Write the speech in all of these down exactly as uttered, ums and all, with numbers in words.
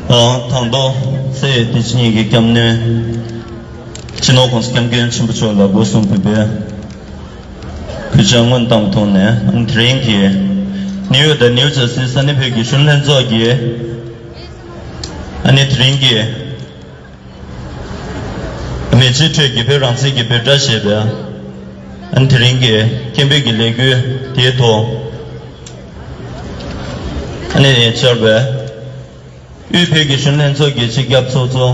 དང་དང་ཐོག་སེ་དེ་ཕྱི་ཉིན་གྱི་སྐྱབས་གནས་སྤྱི་ནོར་༸གོང་ས་༸སྐྱབས་མགོན་ཆེན་པོ་མཆོག་ལ་སྒོ་གསུམ་གུས་པའི་གུས་ཕྱག་སྔོན་བཏང་ཐོག་ནས། ཨ་ནི་དེ་རིང་གི་ནིའུ་ཡོག་དང་ནིའུ་ཇར་སི་ས་གནས་བོད་ཀྱི་གཞོན་ལྷན་ཚོགས་ཀྱི་ཨ་ནི་དེ་རིང་གི་མི་རྗེས་ཁྲོད་ཀྱི་བོད་རང་བཙན་གྱི་འབོད་སྒྲ་ཞེས་པའི་ཨ་ནི་དེ་རིང་གི་སྐད་འབོད་ཀྱི་ལས་འགུལ་དེའི་ཐོག་ཨ་ནི་བཅར་བའི་དབུས་བོད་ཀྱི་གཞོན་ལྷན་ཚོགས་ཀྱི་སྤྱི་ཁྱབ་ཚོགས་གཙོ་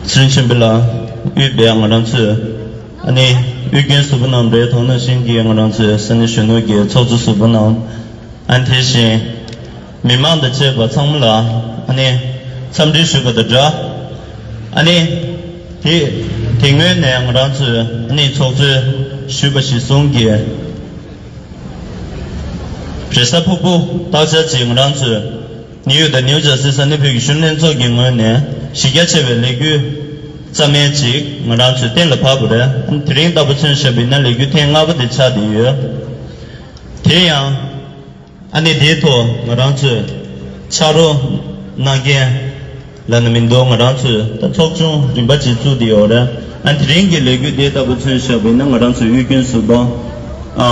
ཚུལ་ཁྲིམས་ཆེན་པོ་ལགས། དབུས་པའི་ང་རང་ཚོས་ཨ་ནི་དབུས་རྒྱུན་ཟུར་པ་རྣམས་རེད། དེ་ནང་བཞིན་གྱི་ང་རང་ཚོའི་ས་གནས་གཞོན་ནུ་གི་ཚོགས་གཙོ་ཟུར་པ་རྣམས། ཨ་ནི་དེ་བཞིན་མི་མང་དང་བཅས་པ་ཚང་མ་ལ་ཨ་ནི་འཚམས་འདྲི་ཞུས་པ་དང་སྦྲགས། ཨ་ནི་དེ་དེ་སྔོན་ནས་ང་རང་ཚོས་ཨ་ནི་ཚོགས་གཙོས་ཞུས་པ་གཞིར་བཟུང་གིས། རེས་གཟའ་ཕུར་བུ་བདག་ཅག་ཅིག་ང་རང་ཚོས་ནིའུ་ཡོག་དང་ནིའུ་ཇར་སི་ས་གནས་བོད་ཀྱི་གཞོན་ལྷན་ཚོགས་ཀྱི་ངོས་ནས་གཞི་རྒྱ་ཆེ་བའི་ལས་འགུལ་རྩ་མེད་ཅིག་ང་རང་ཚོས་གཏན་ལ་ཕབ་པ་རེད། དེ་རིང་ལྟ་བུ་མཚོན་བཞག་པ་ཡིན་ན་ལས་འགུལ་ཐེངས་ལྔ་པ་དེ་ཆགས་བསྡད་ཡོད། དེ་ཡང་ཨ་ནི་དེའི་ཐོག་ང་རང་ཚོས་ཕྱག་རོགས་གནང་མཁན་ལབ་ན་མི་འདུག་ང་རང་ཚོས་ད་ཚོགས་ཆུང་རིམ་པ་ཅིག་བཙུགས་བསྡད་ཡོད་རེད། ཨ་དེ་རིང་གི་ལས་འགུལ་དེ་ལྟ་བུ་མཚོན་བཞག་པ་ཡིན་ན་ང་རང་ཚོའི་དབུས་རྒྱུན་ཟུར་པ་ཨ་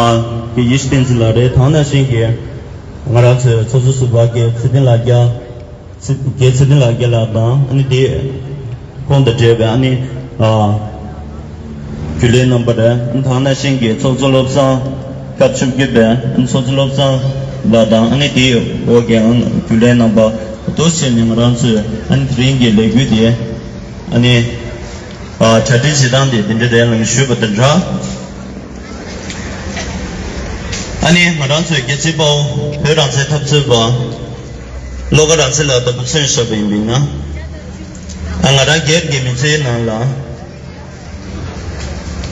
དགེ་བཤེས་བསྟན་འཛིན་ལགས་རེད། དེ་ནང་བཞིན་གྱི་ང་རང་ཚོའི་ཚོགས་གཙོ་ཟུར་པ་དགེ་ཚེ་བརྟན་ལགས་རྒྱ་ཚེ་དགེ་ཚེ་བརྟན་ལགས་རྒྱ་ལགས་དང་ཨ་ནི་དེ་ཁོང་དང་འབྲེལ་བའི་ཨ་ནི་ཨ་རྒྱུན་ལས་རྣམ་པ་རེད། དེ་ནང་བཞིན་གྱི་ཚོགས་གཙོ་བློ་བཟང་སྐབས་བཅོ་བརྒྱད་པའི་ཚོགས་གཙོ་བློ་བཟང་ལགས་དང་ཨ་ནི་དེའི་འོག་གི་རྒྱུན་ལས་རྣམ་པ་འདུ་བྱས་ནས་ང་རང་ཚོས་ཨ་ནི་དེ་རིང་གི་ལས་འགུལ་དེ་ཨ་ནི་གྲ་སྒྲིག་བྱེད་སྟངས་དེ་དེ་འདྲ་རེད་ལབ་ཞུས་པ་དང་སྦྲགས། ཨ་ནི་ང་རང་ཚོའི་རྒྱལ་གཅེས་དཔའ་བོ་བོད་རང་བཙན་འཐབ་རྩོད་པ་བློ་དགའ་རང་བཙན་ལགས་ལྟ་བུ་མཚོན་བཞག་པ་ཡིན་པ་ཡིན་ན། ཨ་ང་རང་སྒེར་གྱི་མི་ཚེའི་ནང་ལ།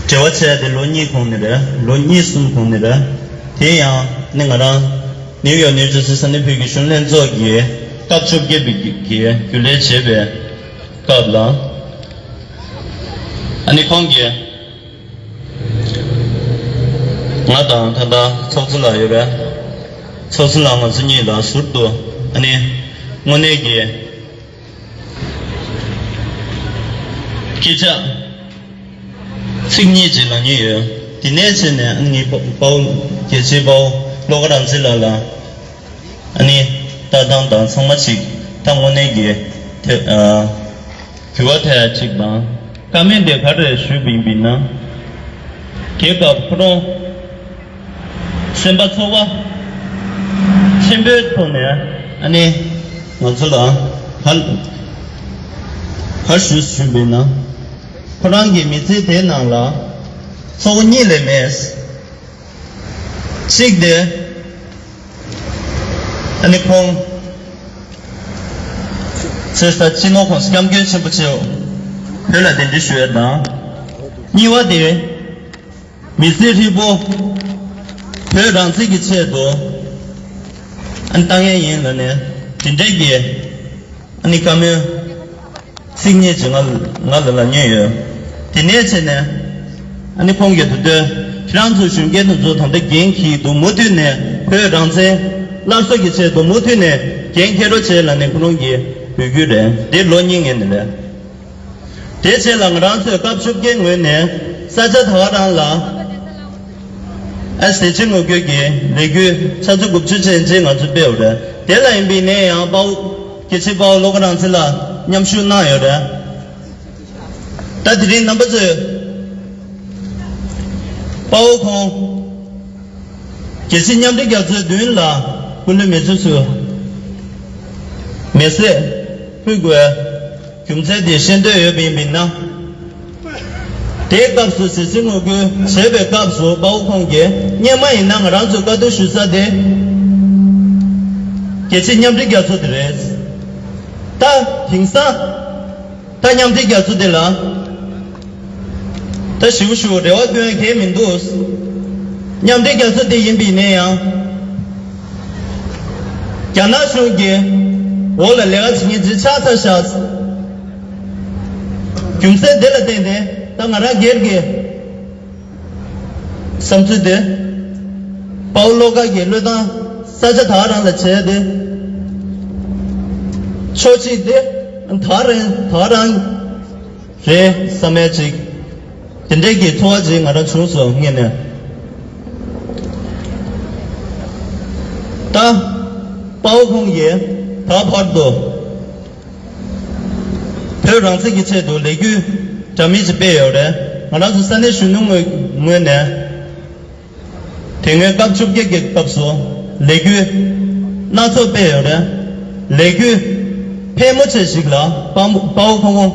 འབྲེལ་བ་བྱས་ཏེ་ལོ་གཉིས་གོང་ནས་རེད། ལོ་གཉིས་གསུམ་གོང་ནས་རེད། དེ་ཡང་ནི་ང་རང་ནིའུ་ཡོག་ནིའུ་ཇར་སི་ས་གནས་བོད་ཀྱི་གཞོན་ལྷན་ཚོགས་ཀྱི་སྐབས་བཅོ་བརྒྱད་པའི་གི་རྒྱུན་ལས་བྱེད་པའི་སྐབས་ལ། ཨ་ནི་ཁོང་གིས་ང་དང་ད་ལྟ་ཚོགས་གཙོ་ལགས་ཡོད་རེད། ཚོགས་གཙོ་ལགས་ང་ཚོ་གཉིས་ལ་ཟུར་དུ་ཨ་ནི་དངོས་གནས་ཀྱི་སྐད་ཆ་ཚིག་གཉིས་ཅིག་ལབ་མཁན་ཡོད། དེ་ནས་བྱས་ནས་ཨ་ནི་དཔའ་བོ་རྒྱལ་གཅེས་དཔའ་བོ་བློ་དགའ་རང་བཙན་ལགས་ལ་ཨ་ནི་ལྟ་སྟངས་དང་ཚང་མ་ཅིག་ད་དངོས་གནས་ཀྱི་དེ་ཨ་གུས་པ་ཐེབས་ཡ་ཅིག་དང་། བཀའ་མོལ་དེ་ག་རེ་ཞུས་པ་ཡིན་པ་ཡིན་ན། དེའི་སྐབས་ཁོ་རང་སེམས་པ་ཚོར་བ་ཆེན་པོའི་ཐོག་ནས་ཨ་ནི་ང་ཚོ་ལ་ག་ག་ཞུས་ཞུས་པ་ཡིན་ན། ཁོ་རང་གི་མི་ཚེ་དེའི་ནང་ལ་ཚོགས་པ་གཉིས་ལས་མེད། གཅིག་དེ་ཨ་ནི་ཁོང་ཚོས་ད་སྤྱི་ནོར་༸གོང་ས་༸སྐྱབས་མགོན་ཆེན་པོ་མཆོག་བོད་ལ་གདན་འདྲེན་ཞུ་ཡ་དང་། གཉིས་པ་དེ་མི་ཚེ་ཧྲིལ་པོ་བོད་རང་བཙན་གྱི་ཆེད་དུ་ཨ་ནི་གཏང་ཡས་ཡིན་ལབ་ནས་དེ་འདྲའི་གི་ཨ་ནི་བཀའ་མོལ་ཚིག་གཉིས་ཅིག་ང་ང་ལ་ལབ་མྱོང་ཡོད། དེ་ནས་བྱས་ནས་ཨ་ནི་ཁོང་གིས་ད་དུང་ཁྱེད་རང་ཚོ་གཞོན་སྐྱེས་དེ་ཚོ་ད་ལྟ་འགན་འཁྱེར་འདུག་མུ་མཐུད་ནས་བོད་རང་བཙན་སླར་གསོ་གི་ཆེད་དུ་མུ་མཐུད་ནས་འགན་འཁྱེར་རོགས་བྱེད་ལབ་ནས་ཁོ་རང་གིས་འབོད་སྐུལ་རེད། དེ་ལོ་གཉིས་སྔོན་ནས་རེད། དེ་རྗེས་ལ་ང་རང་ཚོས་སྐབས་བཅོ་བརྒྱད་སྔོན་ནས་ས་ཆ་ད་ག་རང་ལ་ཨ་ཟས་བཅད་ངོ་རྒོལ་གྱི་ལས་འགུལ་ཆུ་ཚོད་དགུ་བཅུ་ཅན་ཅིག་ང་ཚོས་སྤེལ་བ་རེད། དེ་ལ་ཡིན་པའི་ནས་ཡང་དཔའ་བོ་རྒྱལ་གཅེས་དཔའ་བོ་བློ་དགའ་རང་བཙན་ལགས་མཉམ་ཞུགས་གནང་ཡོད་རེད། ད་དེ་རིང་རྣམ་པ་ཚོས་དཔའ་བོ་ཁོང་རྒྱལ་སྲིད་མཉམ་འབྲེལ་རྒྱལ་ཚོགས་མདུན་ལ་སྐུ་ལུས་མེ་མཆོད་ཚུལ་མེ་སྲེག་ཕུལ་དགོས། རྒྱུ་མཚན་དེ་ཤེས་འདོད་ཡོད་པ་ཡིན་པ་ཡིན་ན། དེའི་སྐབས་སུ་ཟས་བཅད་ངོ་རྒོལ་བྱེད་པའི་སྐབས་སུ་དཔའ་བོ་ཁོང་གིས་སྔོན་མ་ཡིན་ན་ང་རང་ཚོས་བཀའ་བསྡུར་ཞུ་ས་དེ་རྒྱལ་སྤྱིའི་མཉམ་འབྲེལ་རྒྱལ་ཚོགས་དེ་རེད། ད་དེང་སང་ད་མཉམ་འབྲེལ་རྒྱལ་ཚོགས་དེ་ལ། ད་ཞིའུ་ཞིའུ་རེ་བ་བསྐོན་གལ་མི་འདུག་མཉམ་འབྲེལ་རྒྱལ་ཚོགས་དེ་ཡིན་པ་ཡིན་ན་ཡང་། རྒྱ་ནག་གཞུང་གིས་འོག་ལ་ལས་ཀ་བྱེད་མཁན་ཅིག་ཆགས་ཚར་ཤག་རྒྱུ་མཚན་དེ་ལ་བརྟེན་ནས་ད་ང་རང་སྒེར་གྱི་བསམ་ཚུལ་དེ། དཔའ་བོ་བློ་དགའ་གི་བློས་བཏང་ས་ཆ་ད་ག་རང་ལ་བྱས་ཏེ། ཕྱོགས་གཅིག་དེ་ད་རེས་ད་རང་རེད་བསམ་ཡས་ཅིག་དེ་འདྲས་ཀྱི་ཚོར་བ་ཅིག་ང་རང་བྱུང་སོང་། ངས་ནས་ད་དཔའ་བོ་ཁོང་གིས་ད་བར་དུ་བོད་རང་བཙན་གྱི་ཆེད་དུ་ལས་འགུལ་འདྲ་མིན་ཅིག་སྤེལ་ཡོད་རེད། ང་རང་ཚོ་ས་གནས་གཞོན་ནུ་ངོས་ངོས་ནས། དེ་སྔོན་སྐབས་བཅོ་བརྒྱད་ཀྱི་སྐབས་སུ་ལས་འགུལ་སྣ་ཚོགས་སྤེལ་ཡོད་རེད། ལས་འགུལ་ཕལ་མོ་ཆེ་ཞིག་ལ་དཔའ་མོ་དཔའ་བོ་ཁོང་ཁོང་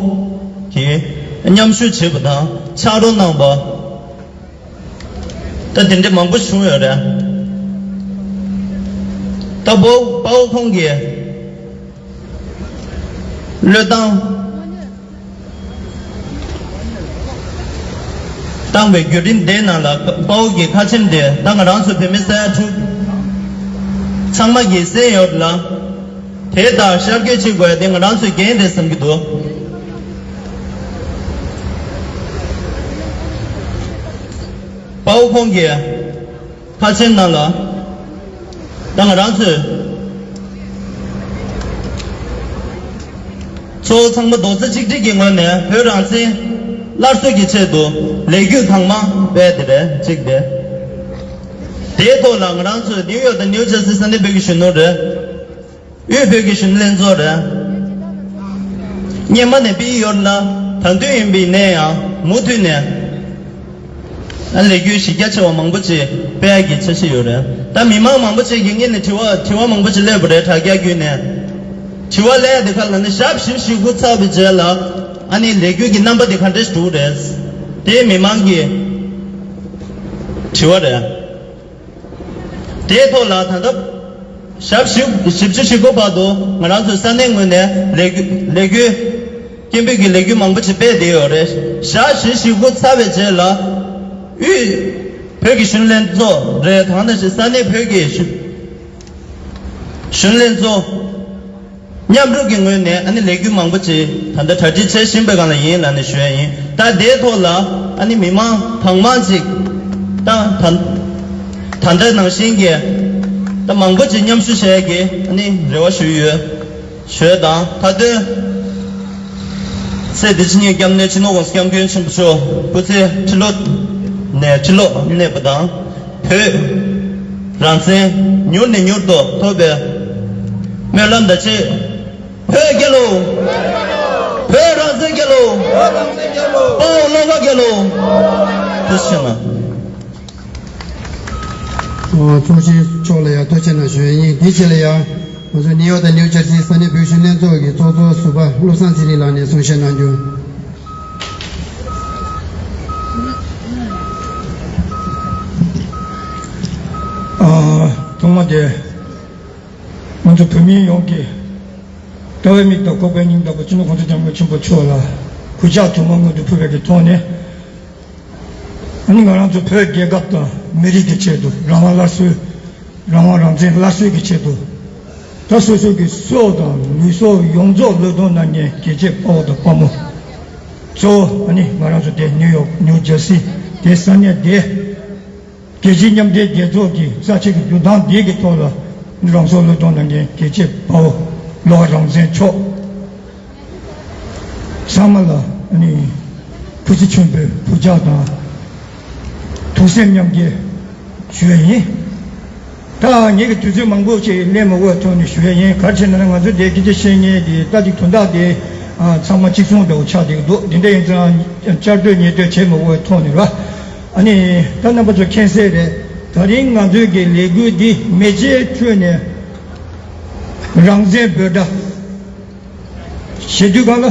གིས་མཉམ་ཞུགས་བྱས་པ་དང་ཕྱག་རོགས་གནང་པ། ད་དེ་འདྲ་མང་པོ་བྱུང་ཡོད་རེད། ད་དཔའ་བོ་དཔའ་བོ་ཁོང་གིས་བློས་བཏང་བཏང་བའི་བརྒྱུད་རིམ་དེའི་ནང་ལ་དཔའ་བོ་གི་ཁ་ཆེམས་དེ་ད་ང་རང་ཚོ་བོད་མི་ས་ཡ་དྲུག་ཚང་མ་གིས་གསན་ཡོད་ལ། དེ་ལྟར་ཤར་བསྐྱོད་བྱེད་དགོས་ཡ་དེ་ང་རང་ཚོའི་འགན་རེད་བསམ་གྱི་འདུག་དཔའ་བོ་ཁོང་གིས་ཕལ་ཆེར་ནང་ལ་ད་ང་རང་ཚོས་ཚོགས་ཚང་མ་རྡོག་རྩ་གཅིག་སྒྲིལ་གྱི་ངོས་ནས་བོད་རང་བཙན་སླར་གསོ་གི་ཆེད་དུ་ལས་འགུལ་གང་མང་སྤེལ་ཏེ་རེད་གཅིག་རེད། དེའི་ཐོག་ལ་ང་རང་ཚོས་ནིའུ་ཡོག་དང་ནིའུ་ཇར་སི་ས་གནས་བོད་ཀྱི་གཞོན་ནུ་རེད། དབུས་བོད་ཀྱི་གཞོན་ནུ་ལྷན་ཚོགས་རེད། སྔོན་མ་ནས་སྤེལ་ཡོད་ལ་ད་དུང་ཡིན་པའི་ནས་ཡང་མུ་མཐུད་ནས་ཨ་ལས་འགུལ་གཞི་རྒྱ་ཆེ་བ་མང་པོ་ཅིག་སྤེལ་ཡག་གི་འཆར་གཞི་ཡོད་རེད། ད་མི་མང་མང་པོ་ཅིག་གིས་ངེད་ནས་དྲི་བ་དྲི་བ་མང་པོ་ཅིག་སླེབས་པ་རེད། དྲ་རྒྱ་བརྒྱུད་ནས་དྲི་བ་སླེབས་ཡག་དེ་ག་ལ་ནི་ཞག་བཞི་བཅུ་ཞེ་དགུ་ཚར་བའི་རྗེས་ལ་ཨ་ནི་ལས་འགུལ་གྱི་རྣམ་པ་དེ་ག་འདྲ་ཞིག་འདུག་རེད། དེ་མི་མང་གི་དྲི་བ་རེད། དེའི་ཐོག་ལ་ད་ལྟ་ཞག་བཞི་བཞི་བཅུ་ཞེ་དགུ་བར་དུ་ང་རང་ཚོའི་ས་གནས་ངོས་ནས་ལས་འགུལ་ལས་འགུལ་སྐད་འབོད་ཀྱི་ལས་འགུལ་མང་པོ་ཅིག་སྤེལ་བསྡད་ཡོད་རེད། ཞག་བཞི་བཅུ་ཞེ་དགུ་ཚར་བའི་རྗེས་ལ་དབུས་བོད་ཀྱི་གཞོན་ནུ་ལྷན་ཚོགས་རེད། ད་ནང་བཞིན་ས་གནས་བོད་ཀྱི་གཞོན་གཞོན་ནུ་ལྷན་ཚོགས་མཉམ་རུབ་ཀྱི་ངོས་ནས་ཨ་ནི་ལས་འགུལ་མང་པོ་ཅིག་ད་ལྟ་གྲ་སྒྲིག་བྱེད་བཞིན་པའི་སྒང་ལ་ཡིན་ལབ་ནས་ཞུ་ཡ་ཡིན། ད་དེའི་ཐོག་ལ་ཨ་ནི་མི་མང་གང་མང་ཅིག་ད་ད་ད་ལྟ་ནང་བཞིན་གྱི་ད་མང་པོ་ཅིག་མཉམ་ཞུགས་བྱེད་ཡ་གི་ཨ་ནི་རེ་བ་ཞུ་ཡོད། ཞུ་ཡ་དང་ད་དུང་ཚེ་འདི་ཕྱི་གཉིས་སྐྱབས་གནས་སྤྱི་ནོར་༸གོང་ས་༸སྐྱབས་མགོན་ཆེན་པོ་མཆོག་སྐུ་ཚེ་ཁྲི་ལོ་ནས་ཁྲི་ལོ་གནས་པ་དང་། བོད་རང་བཙན་མྱུར་ནས་མྱུར་དུ་ཐོབ་པའི་སྨོན་ལམ་དང་བཅས། བོད་རྒྱལ་ལོ། བོད་རང་བཙན་རྒྱལ་ལོ། དཔའ་བོ་བློ་དགའ་རྒྱལ་ལོ། ཐུགས་རྗེ་ཆེ་གནང་། ཨོ། ཚོགས་གཞོན་མཆོག་ལ་ཡང་ཐུགས་རྗེ་གནང་ཞུ་ཡ་ཡིན། དེའི་རྗེས་ལ་ཡང་ང་ཚོ་ནིའུ་ཡོག་དང་ནིའུ་ཇར་སིའི་ས་གནས་བོད་གཞོན་ལྷན་ཚོགས་ཀྱི་ཚོགས་གཙོ་ཟུར་པ་བློ་བཟང་ཚེ་རིང་ལགས་ནས་གསུང་བཤད་གནང་རྒྱུ། ཨ། ཐོག་མ་དེ་ང་ཚོ་བོད་མི་ཡོངས་ཀྱི་ལྟ་བའི་མིག་དང་ལྐོག་པའི་སྙིང་ལྟ་བུ་སྤྱི་ནོར་༸གོང་ས་༸སྐྱབས་མགོན་ཆེན་པོ་མཆོག་ལ་གུས་ཕྱག་དུ་མ་སྔོན་དུ་ཕུལ་བའི་གི་ཐོག་ནས། ཨ་ནི་ང་རང་ཚོ་བོད་རྒྱལ་ཁབ་དང་མི་རིགས་ཀྱི་ཆེད་དུ་རང་དབང་སླར་གསོའི་རང་དབང་རང་བཙན་སླར་གསོའི་གི་ཆེད་དུ། ད་སོ་སོ་གི་སྲོག་དང་ལུས་སྲོག་ཡོངས་རྫོགས་བློས་གཏོང་གནང་མཁན་རྒྱལ་གཅེས་དཔའ་བོ་དང་དཔའ་མོ་གཙོ་བོ་ཨ་ནི་ང་རང་ཚོ་དེ་ནིའུ་ཡོག་ནིའུ་ཇར་སི་དེ་ས་གནས་དེ་རྒྱལ་སྤྱིའི་མཉམ་འབྲེལ་རྒྱལ་ཚོགས་ཀྱི་རྩ་ཆེ་གི་འདུ་ཁང་འདི་གི་ཐོག་ལ་རང་སྲོག་བློས་གཏོང་གནང་མཁན་རྒྱལ་གཅེས་དཔའ་བོ་བློ་དགའ་རང་བཙན་མཆོག་ཚང་མ་ལ་ཨ་ནི་སྐུ་ཚེ་ཆེན་པོའི་གུས་ཕྱག་དང་ཐུགས་སེམས་མཉམ་སྐྱེད་ཞུ་ཡ་ཡིན། ད་ངེད་ཀྱི་དུས་ཚོད་མང་པོ་ཞིག་ལེན་མ་དགོས་པའི་ཐོག་ནས་ཞུ་ཡ་ཡིན། ག་རེ་བྱས་ན་ང་ཚོ་འདིར་སྐད་ཆ་བཤད་མཁན་གྱི་ད་ཅིག་དོན་དག་དེ་ཨ་ཚང་མ་གཅིག་མཚུངས་འདྲ་བོ་ཆགས་བསྡད་ཀྱི་འདུག་དེ་འདྲ་ཡིན་ཙང་བསྐྱར་ཟློས་ཉེས་ཟློས་བྱེད་མ་དགོས་པའི་ཐོག་ནས་ར། ཨ་ནི་ད་རྣམ་པ་ཚོ་མཁྱེན་གསལ་རེད། ད་རིང་ང་ཚོའི་གི་ལས་འགུལ་འདི་མེ་ལྕེའི་ཁྲོད་ནས་རང་བཙན་འབོད་སྒྲ་ཞེས་དུས་གང་ལ།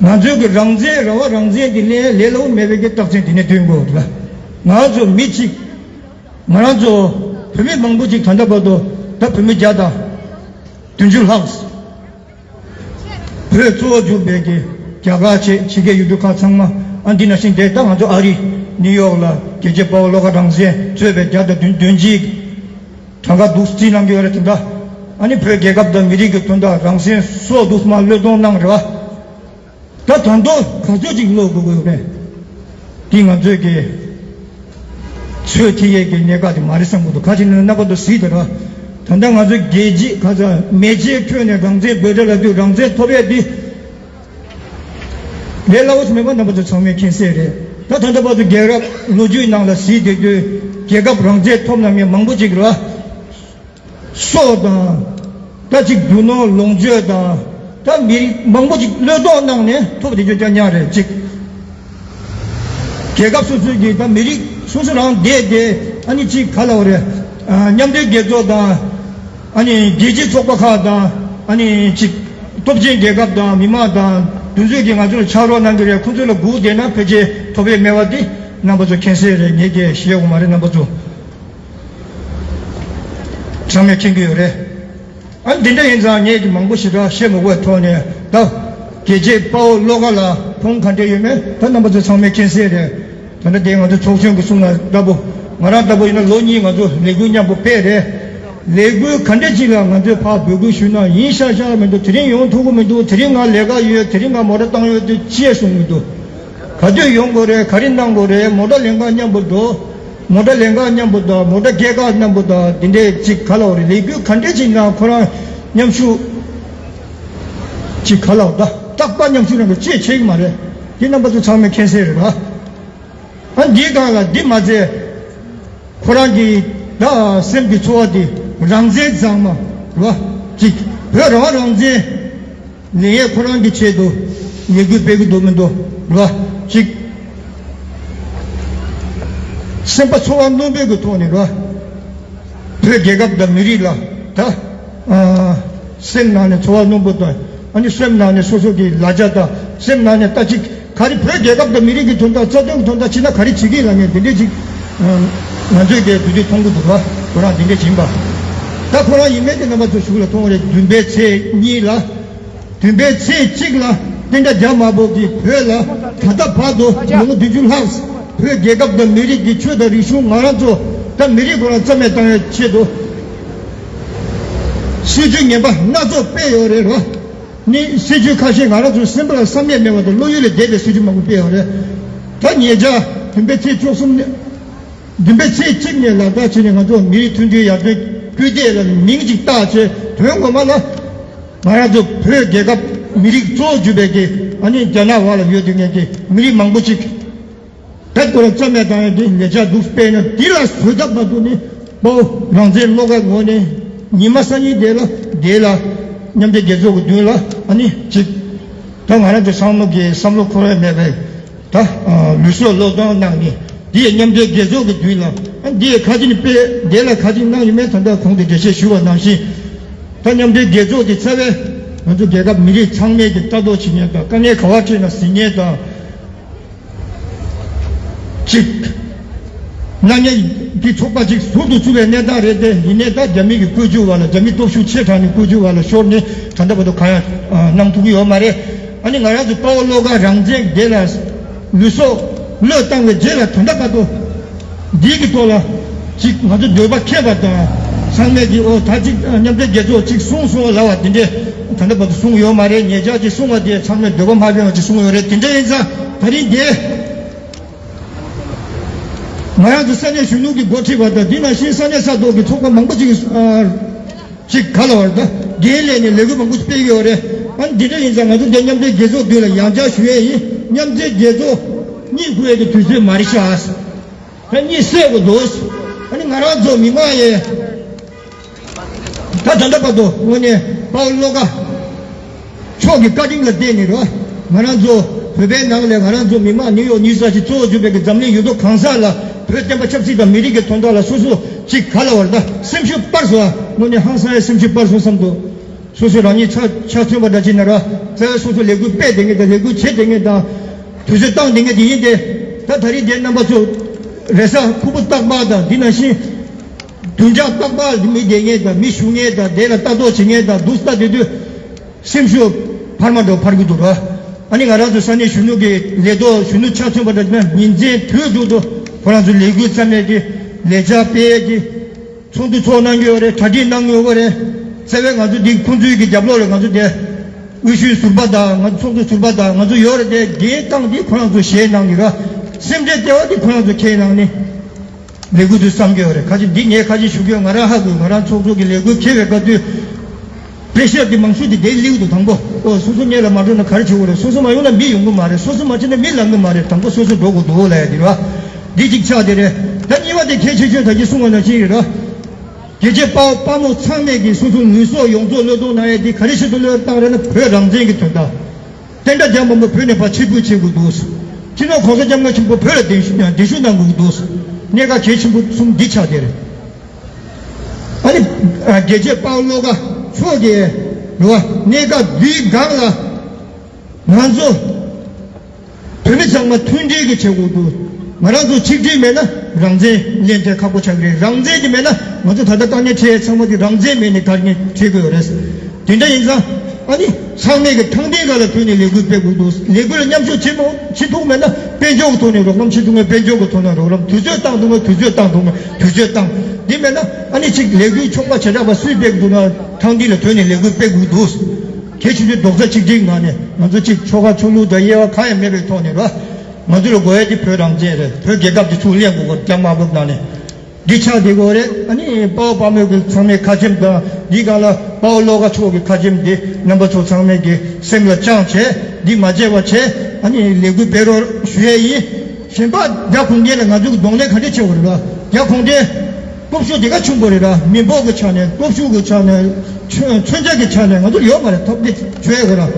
ང་ཚོའི་གི་རང་བཙན་རང་དབང་རང་བཙན་གྱི་ལས་ལས་སླ་པོ་མེད་པའི་གི་རྟགས་མཚན་དེ་ནས་སྟོན་དགོས་འདུག་ང་ཚོ་མི་གཅིག་ང་རང་ཚོ་བོད་མི་མང་པོ་ཅིག་ད་ལྟ་བར་དུ་ད་བོད་མི་བརྒྱ་དང་བདུན་ཅུ་ལྷག་བོད་གཙོ་བོ་གྱུར་པའི་གི་རྒྱ་གར་བཅས་ཕྱི་རྒྱལ་ཡུལ་གྲུ་ཁག་ཚང་མ་ཨ་འདི་ནང་བཞིན་དེ་ད་ང་ཚོ་ཨ་རི་ནིའུ་ཡོག་ལ་རྒྱལ་གཅེས་དཔའ་བོ་བློ་དགའ་རང་བཙན་གཙོས་པའི་བརྒྱ་དང་བདུན་བདུན་ཅུའི་གྲངས་ཀ་འདུག་རྩིས་གནང་གི་ཡོད་རེད། དེ་འདྲ་ཨ་ནི་བོད་རྒྱལ་ཁབ་དང་མི་རིགས་ཀྱི་དོན་དག་རང་བཙན་སྲོག་འདུག་མ་བློས་གཏོང་གནང་རེད་བ། ད་ད་དུང་ག་ཚོད་ཅིག་བློས་དགོས་ཀྱི་ཡོད་རེད། འདི་ང་ཚོས་ཀྱི་ཚོད་ཐིག་ཡས་ཀྱི་གནད་འགག་དེ་མ་རེད་བསམ་གྱི་འདུག་ག་ཅི་ནས་རྣམ་པ་ཚོ་གཟིགས་དང་ར། ད་ལྟ་ང་ཚོ་རྒྱལ་སྤྱི་ཁ་ཚ་མེ་ལྕེའི་ཁྲོད་ནས་རང་བཙན་འབོད་སྒྲ་ལབ་དུས་རང་བཙན་ཐོབ་ཡས་འདི་ལས་སླ་བོ་ཞིག་མེད་པ་རྣམ་པ་ཚོ་ཚང་མས་མཁྱེན་གསལ་རེད། ད་ད་ལྟ་བར་དུ་རྒྱལ་རབས་ལོ་རྒྱུས་ནང་ལ་གཟིགས་བསྡད་དུས་རྒྱལ་ཁབ་རང་བཙན་ཐོབ་གནང་མཁན་མང་པོ་ཅིག་རེད། སྲོག་དང་། ད་ཅིག་རྒྱུ་ནོར་ལོངས་སྤྱོད་དང་། ད་མི་རིགས་མང་པོ་ཅིག་བློས་གཏོང་གནང་ནས་ཐོབ་བསྡད་རྒྱུ་ཅང་ཉག་རེད་ཅིག་རྒྱལ་ཁབ་སོ་སོའི་གི་ད་མི་རིགས་སོ་སོ་རང་བསྡད་དེ་ཨ་ནི་ཅིག་ག་ལབ་རེད། ཨ། མཉམ་འབྲེལ་རྒྱལ་ཚོགས་དང་། ཨ་ནི་རྒྱལ་སྤྱིའི་ཚོགས་པ་ཁག་དང་། ཨ་ནི་ཅིག་སྟོབས་ཆེན་རྒྱལ་ཁབ་དང་མི་མང་དང་དེ་ཚོས་ཀྱིས་ང་ཚོ་ལ་ཕྱག་རོགས་གནང་གི་རེད། ཁོ་ཚོ་ལ་སྒུག་བསྡད་ན་ཕལ་ཆེར་ཐོབ་ཡས་མེད་པ་དེ་རྣམ་པ་ཚོ་མཁྱེན་གསལ་རེད། ངས་ཀྱང་བཤད་དགོས་མ་རེད། རྣམ་པ་ཚོ་ཚང་མས་མཁྱེན་གྱི་ཡོད་རེད། ཨ། འདི་འདྲ་ཡིན་ཙང་ངས་ཀྱི་མང་པོ་ཞེ་དྲག་བཤད་མི་དགོས་ཐོག་ནས། ད་རྒྱལ་གཅེས་དཔའ་བོ་བློ་དགའ་ལ་ཕུང་ག་འདྲ་ཡོད་མེད་ད་རྣམ་པ་ཚོ་ཚང་མས་མཁྱེན་གསལ་རེད། ད་ལྟ་དེ་ང་ཚོ་ཚོགས་གཞོན་གྱི་གསུང་ལ་ལྟ་བུ། ང་རང་ལྟ་བུ་ཡིན་ན་ལོ་གཉིས་ང་ཚོ་ལས་འགུལ་མཉམ་པོ་སྤེལ་རེད། ལས་འགུལ་ག་འདྲ་ཅིག་ལ་ང་ཚོས་ཕར་འབོད་སྐུལ་ཞུས་ན་ཡིན་ཤག་ཤག་མི་འདུག་དེ་རིང་ཡོང་ཐུབ་ཀྱི་མི་འདུག་དེ་རིང་ང་ལས་ཀ་ཡོད། དེ་རིང་ང་མོ་ཊ་བཏང་ཡོད་དེ་ཅེས་གསུང་གི་འདུག་ག་དུས་ཡོང་དགོས་རེད། ག་རེ་གནང་དགོས་རེད། མོ་ཊ་ལེན་ག་མཉམ་པོ་འགྲོ། མོ་ཊ་ལེན་ག་མཉམ་པོ་དང་མོ་ཊ་སྐྱེལ་ག་མཉམ་པོ་དང་དེ་འདྲས་ཅིག་ག་ལབ་རེད། ལས་འགུལ་ག་འདྲས་ཅིག་ནང་ཁོ་རང་མཉམ་ཞུགས་ཅིག་ག་ལབ་ད་རྟག་པར་མཉམ་ཞུགས་གནང་གི་ཅེས་བྱེད་ཀྱི་མ་རེད། དེ་རྣམ་པ་ཚོ་ཚང་མས་མཁྱེན་གསལ་རེད་ལ། ཨ། འདིའི་སྒང་ལ་འདི་མ་ཚད། ཁོ་རང་གི་ད་སེམས་ཀྱི་ཚོར་བ་དེ་རང་བཙན་གཙང་མ་རེད་བ། གཅིག་བོད་རང་རང་བཙན་ལེན་ཡས་ཁོ་རང་གི་ཆེད་དུ་ལས་འགུལ་སྤེལ་གྱི་འདུག་མི་འདུག་རེད་བ། གཅིག་སེམས་པ་ཚོར་བ་རྣོན་པོའི་གི་ཐོག་ནས་རེད་བ། བོད་རྒྱལ་ཁབ་དང་མི་རིགས་ལ་ད། ཨ། སེམས་ནང་ནས་ཚོར་བ་རྣོན་པོ་དང་། ཨ་ནི་སེམས་ནང་ནས་སོ་སོ་གི་ལ་རྒྱ་དང་སེམས་ནང་ནས་ལྟ་ཅིག་ག་རེ་བོད་རྒྱལ་ཁབ་དང་མི་རིགས་ཀྱི་དོན་དག་རྩ་དོན་གྱི་དོན་དག་བྱེད་ན་ག་རེ་བྱེད་ཀྱི་ལ་ངས་འདི་འདྲས་ཅིག་ང་ཚོས་དེ་དུས་དུས་མཐོང་གི་འདུག་བ། ཁོ་རང་འདི་འདྲས་ཡིན་པ། ད་ཁོ་རང་ཡིན་མིན་དེ་རྣམ་པ་ཚོ་གཞུག་ལ་མཐོང་བ་རེད། བདུན་པའི་ཚེས་གཉིས་ལ། བདུན་པའི་ཚེས་གཅིག་ལ་བསྟན་དགྲ་རྒྱ་དམར་པོ་གིས་བོད་ལ་ད་ལྟ་བར་དུ་ལོ་ངོ་བདུན་ཅུ་ལྷག་བོད་རྒྱལ་ཁབ་དང་མི་རིགས་ཀྱི་ཆོས་དང་རིག་གཞུང་ང་རང་ཚོ་ད་མི་རིགས་ཁོ་རང་རྩ་མེད་བཏང་བའི་ཆེད་དུ་སྲིད་བྱུས་ངན་པ་སྣ་ཚོགས་སྤེལ་ཡོད་རེད་རོ། ནི་སྲིད་བྱུས་ཁ་ཤས་ང་རང་ཚོའི་སེམས་པ་ལ་བསམ་ཡས་མེད་པ་དང་བློ་ཡུལ་ལས་འདས་པའི་སྲིད་བྱུས་མང་པོ་སྤེལ་ཡོད་རེད། ད་ཉེ་ཆར་བདུན་པའི་ཚེས་བཅུ་གསུམ་ནས་བདུན་པའི་ཚེས་གཅིག་ནས་ལག་བསྟར་བྱས་ནས་ང་ཚོ་མི་རིགས་མཐུན་སྒྲིལ་ཡར་ཐོན་སྐུལ་འདེད་ལ་མིང་ཅིག་བཏགས་བྱས། དོན་ངོ་མ་ལ་ང་རང་ཚོ་བོད་རྒྱལ་ཁབ་མི་རིགས་གཙོ་བོ་གྱུར་པའི་གི་ཨ་ནི་རྒྱ་ནག་བར་ལ་ཡོད་དུས་ངེས་ཀྱི་མི་རིགས་མང་པོ་ཅིག་བོད་ཁོ་རང་རྩ་མེད་བཏང་ཡ་དེ་ལས་འཆར་འདུག་སྤེལ་ན་འདི་ལ་བཟོད་ཐབས་མ་ཐུབ་ནི་སྤོ་རང་བཙན་བློ་དགའ་ངོས་ནས་ཉི་མ་སང་ཉིན་དེ་ལ་དེ་ལ་མཉམ་འབྲེལ་རྒྱལ་ཚོགས་ཀྱི་མདུན་ལ་ཨ་ནི་ཅིག་ད་ང་རང་ཚོ་བསམ་བློ་གི་བསམ་བློ་འཁོར་ཡ་མེད་པའི་ད་ལུས་སྲོག་བློས་གཏོང་གནང་ནས་འདི་ཡི་མཉམ་འབྲེལ་རྒྱལ་ཚོགས་ཀྱི་མདུན་ལ་ཨ་འདི་ཡི་ཁ་ཅིག་ནི་དཔེ་དེ་ལ་ཁ་ཅིག་གནང་ཡོད་མེད་ད་ལྟ་གོང་དུ་འགྲེལ་བཤད་ཞུ་བ་ནང་བཞིན་ད་མཉམ་འབྲེལ་རྒྱལ་ཚོགས་ཀྱི་རྩ་བའི་ང་ཚོ་རྒྱལ་ཁབ་མི་རིགས་ཚང་མས་ཀྱི་ལྟ་རྟོག་བྱེད་མཁན་དང་དཀའ་ངལ་ག་བ་འཕྲད་ན་གཟིགས་མཁན་དང་། གཅིག་གནང་མཁན་གྱི་ཚོགས་པ་གཅིག་ཟུར་དུ་བཙུགས་པའི་གནས་སྟངས་རེད་དེ། ཡིན་ནའི་ད་རྒྱ་མི་གི་བཀོད་ཇུས་བ་ལ་རྒྱ་མི་སྟོབས་ཤུགས་ཆེ་དྲགས་ནས་བཀོད་ཇུས་བ་ལ་ཤོར་ནས་ད་ལྟ་བར་དུ་གང་ཡང་གནང་ཐུབ་ཀྱི་ཡོད་མ་རེད། ཨ་ནི་ང་རང་ཚོ་དཔའ་བོ་བློ་དགའ་རང་བཙན་དེ་ལ་ལུས་སྲོག་བློས་བཏང་བའི་རྗེས་ལ་ད་ལྟ་བར་དུ་འདི་གི་ཐོག་ལ་གཅིག་ང་ཚོ་འདོད་པ་ཁེངས་པ་དང་ཚང་མས་ཀྱི་ཨོ་ད་གཅིག་མཉམ་འབྲེལ་རྒྱལ་ཚོགས་གཅིག་གསུངས་སོང་ལབ་པ་དེ་འདྲས་ད་ལྟ་བར་དུ་གསུངས་ཡོད་མ་རེད། ཉེ་ཆར་གཅིག་གསུངས་པ་དེ་ཚང་མས་འདོད་པ་མ་ཕེབས་པ་གཅིག་གསུངས་ཡོད་རེད། དེ་འདྲ་ཡིན་ཙང་ད་རིང་དེ། ང་རང་ཚོ་ས་གནས་གཞོན་ནུ་གི་འགོ་ཁྲིད་པ་དང་དེ་ནང་བཞིན་ས་གནས་ས་ཐོག་གི་ཚོགས་པ་མང་པོ་ཅིག་ཨ་ཅིག་ག་ལ་བར་དུ་འགན་ལེན་ནས་ལས་འགུལ་མང་པོ་ཅིག་སྤེལ་གྱི་ཡོད་རེད། ཨ་ནི་འདི་འདྲ་ཡིན་ཙང་ང་ཚོ་འདི་མཉམ་འབྲེལ་རྒྱལ་ཚོགས་མདུན་ལ་ཡང་བསྐྱར་ཞུ་ཡས་ཡིན། མཉམ་འབྲེལ་རྒྱལ་ཚོགས་གཉིད་ཁུག་ཡས་ཀྱི་དུས་ཚོད་མ་རེད་ཤག་ད་གཉིད་སད་དགོས་འདུག་ཨ་ནི་ང་རང་ཚོ་མི་མང་ཡས། ད་ད་ལྟ་བར་དུ་དངོས་གནས་དཔའ་བོ་བློ་དགའ་མཆོག་གི་བཀའ་དྲིན་ལ་བརྟེན་ནས་རོ། ང་རང་ཚོ་བོད་པའི་ནང་ལ་ང་རང་ཚོ་མི་མང་ནིའུ་ཡོག་ནིའུ་ཇར་སི་གཙོ་བོ་གྱུར་པའི་གི་འཛམ་གླིང་ཡུལ་གྲུ་གང་ས་ལ་བོད་བསྟན་པ་ཆབ་སྲིད་དང་མི་རིགས་ཀྱི་དོན་དག་ལ་སོ་སོ་ཅིག་ག་ལ་བར་ད་སེམས་ཤུགས་སྤར་སོང་། དངོས་གནས་ཧང་སང་ཡ་སེམས་ཤུགས་སྤར་སོང་བསམ་འདུག་སོ་སོ་རང་ཉིད་ཆ་ཆ་མཚོན་པ་འདྲ་ཅིག་ན་ར་རྩ་བའི་སོ་སོ་ལས་འགུལ་སྤེལ་བསྡད་མཁན་དང་ལས་འགུལ་བྱེད་བསྡད་མཁན་དང་དུས་ཚོད་བཏང་བསྡད་མཁན་དེ་ཡིན་ཏེ། ད་ད་རིང་དེ་རྣམ་པ་ཚོ་རེས་གཟའ་ཕུར་བུ་རྟག་པར་དང་འདི་ནང་བཞིན་བདུན་ཕྲག་རྟག་པར་མི་བསྡད་མཁན་དང་མི་ཞུ་མཁན་དང་དེ་ལ་ལྟ་རྟོག་བྱེད་མཁན་དང་འདུག་ལྟ་བསྡད་དུས་སེམས་ཤུགས་འཕར་མ་འགྲོ་འཕར་གི་འདུག་ར། ཨ་ནི་ང་རང་ཚོ་ས་གནས་གཞོན་ནུ་གི་ལས་ཐོག་གཞོན་ནུ་ཆ་མཚོན་པ་འདྲ་ན་ཉིན་མཚན་དུས་དྲུག་ཏུ་ཁོ་རང་ཚོ་ལས་འགུལ་བརྩམས་ནས་ཀྱི་ལས་འཆར་སྤེལ་ཡས་ཀྱི། ཚོགས་འདུ་ཚོགས་གནང་གི་ཡོད་རེད། གྲ་སྒྲིག་གནང་གི་ཡོད་རེད། རྩ་བའི་ང་ཚོ་འདི་ཁོང་ཚོའི་གི་རྒྱབ་ལོགས་ལ་ང་ཚོ་དེ་དབུས་གཞུང་ཟུར་པ་དང་ང་ཚོ་ཚོགས་གཙོ་ཟུར་པ་དང་ང་ཚོ་ཡོད་རེད་དེ། འགན་བཏང་འདི་ཁོ་རང་ཚོ་བཞེས་གནང་གི་ར། སེམས་ཁྲལ་ལྟེ་བ་འདི་ཁོ་རང་ཚོ་འཁྱེར་གནང་ནི། ལས་འགུལ་དུ་བསམ་གྱི་ཡོད་རེད། ཁ་ཅིག་འདི་ངས་ཁ་ཅིག་ཞུ་གི་ཡོད། ང་རང་ཧ་གོ། ང་རང་ཚོགས་གཙོ་གི་ལས་འགུལ་འཁེལ་བའི་སྐབས་དུས་པེ་ཤར་དེ་མང་ཤོས་དེ་དེ་སླེབས་འདུག་དང་པོ། ཨོ་སོ་སོ་སྔོན་ལ་མ་འགྲོ་ན་ག་རེ་བྱེད་དགོས་རེད། སོ་སོ་མ་ཡོང་ན་མི་ཡོང་གི་མ་རེད། སོ་སོ་མ་བྱེད་ན་མི་ལང་གི་མ་རེད། དང་པོ་སོ་སོ་འགྲོ་དགོས་འདུག་ལབ་ཡ་དེ་རེད་བ། འདི་གཅིག་ཆགས་དེ་རེད། ད་གཉིས་པ་དེ་གལ་ཆེ་ཤོས་ད་གིན་གསུངས་པ་ནང་བཞིན་རེད་ར། རྒྱལ་གཅེས་དཔའ་བོ་དཔའ་མོ་ཚང་མས་ཀྱི་སོ་སོ་ལུས་སྲོག་ཡོངས་རྫོགས་བློས་གཏོང་གནང་ཡ་དེ་ག་རེ་ཆེད་དུ་བློས་བཏང་རེད་ན། བོད་རང་བཙན་གྱི་དོན་དག་དེ་འདྲ་རྒྱ་མང་པོ་བོད་ནས་ཕར་ཕྱིར་འབུད་བྱེད་དགོས་འདུག་སྤྱི་ནོར་༸གོང་ས་༸སྐྱབས་མགོན་ཆེན་པོ་བོད་ལ་གདན་ཞུ་གདན་ཞུ་གནང་དགོས་འདུག་གནད་འགག་གལ་ཆེན་པོ་གསུམ་འདི་ཆགས་བསྡད་རེད། ཨ་ནི་རྒྱལ་གཅེས་དཔའ་བོ་བློ་དགའ་མཆོག་གིས་རེད་བ། གནད་འགག་འདིའི་སྒང་ལ་ང་ཚོ་བོད་མི་ཚང་མ་མཐུན་སྒྲིལ་གྱི་བྱེད་དགོས་འདུག་ང་རང་ཚོ་ཆིག་སྒྲིལ་མེད་ན་རང་བཙན་ལེན་ཐབས་ཁག་པོ་ཆགས་ཀྱི་རེད། རང་བཙན་དེ་མེད་ན་ང་ཚོ་ད་ལྟ་དཀའ་ངལ་འཕྲད་ཚང་མ་དེ་རང་བཙན་མེད་ནས་དཀའ་ངལ་འཕྲད་ཀྱི་ཡོད་རེད། དེ་འདྲ་ཡིན་ཙང་ཨ་ནི་ཚང་མས་ཀྱི་ཐང་སྟེང་སྒང་ལ་བུད་ནས་ལས་འགུལ་སྤེལ་དགོས་འདུག་ལས་འགུལ་ལ་མཉམ་ཞུགས་བྱེད་མ་བྱེད་ཐུབ་མེད་ན་དཔལ་འབྱོར་གྱི་ཐོག་ནས་རོགས་རམ་བྱེད་ཐུབ་མཁན་དཔལ་འབྱོར་གྱི་ཐོག་ནས་རོགས་རམ། དུས་ཚོད་བཏང་ཐུབ་མཁན་དུས་ཚོད་བཏང་ཐུབ་མཁན་དུས་ཚོད་བཏང་། དེ་མེད་ན་ཨ་ནི་ཅིག་ལས་འགུལ་ཚོགས་པ་བྱེ་བྲག་པ་སུས་སྤེལ་དགོས་ན་ཐང་སྟེང་ལ་བུད་ནས་ལས་འགུལ་སྤེལ་དགོས་འདུག་གལ་ཆེ་ཤོས་རྡོག་རྩ་གཅིག་སྒྲིལ་ངང་ནས་ང་ཚོ་གཅིག་ཆོལ་ཁ་ཆོས་ལུགས་དང་དབྱེ་བ་གང་ཡང་མེད་པའི་ཐོག་ནས་ར། ང་ཚོ་ལ་དགོས་ཡ་དེ་བོད་རང་བཙན་རེད། བོད་རྒྱལ་ཁབ་དེ་ཚུར་ལེན་དགོས་སྐོར་རྒྱ་དམར་པོའི་ནང་ནས་འདི་ཆགས་བསྡད་ཀྱི་ཡོད་རེད། ཨ་ནི་དཔའ་བོ་དཔའ་མོ་གི་ཚང་མའི་ཁ་ཆེམས་དང་འདི་སྒང་ལ་དཔའ་བོ་བློ་དགའ་མཆོག་གི་ཁ་ཆེམས་འདི་རྣམ་པ་ཚོ་ཚང་མས་ཀྱི་སེམས་ལ་བཅངས་བྱས་འདི་མ་བརྗེད་པ་བྱས་ཨ་ནི་ལས་འགུལ་སྤེལ་རོགས་ཞུ་ཡ་ཡིན། གཞན་པ་རྒྱ་གུང་ཁྲན་ལ་ང་ཚོ་གི་གདོང་ལེན་ག་འདྲས་བྱེད་དགོས་རེད་ར། རྒྱ་གུང་ཁྲན་སྟོབས་ཤུགས་དེ་ག་ཆེན་པོ་རེད་ར། མི་འབོར་གྱི་ཆ་ནས་སྟོབས་ཤུགས་ཀྱི་ཆ་ནས་མཚོན་མཚོན་ཆ་གི་ཆ་ནས་ང་ཚོ་ཡོད་མ་རེད། ཐབས་ཀྱི་བྱོས་ཡོད་ར།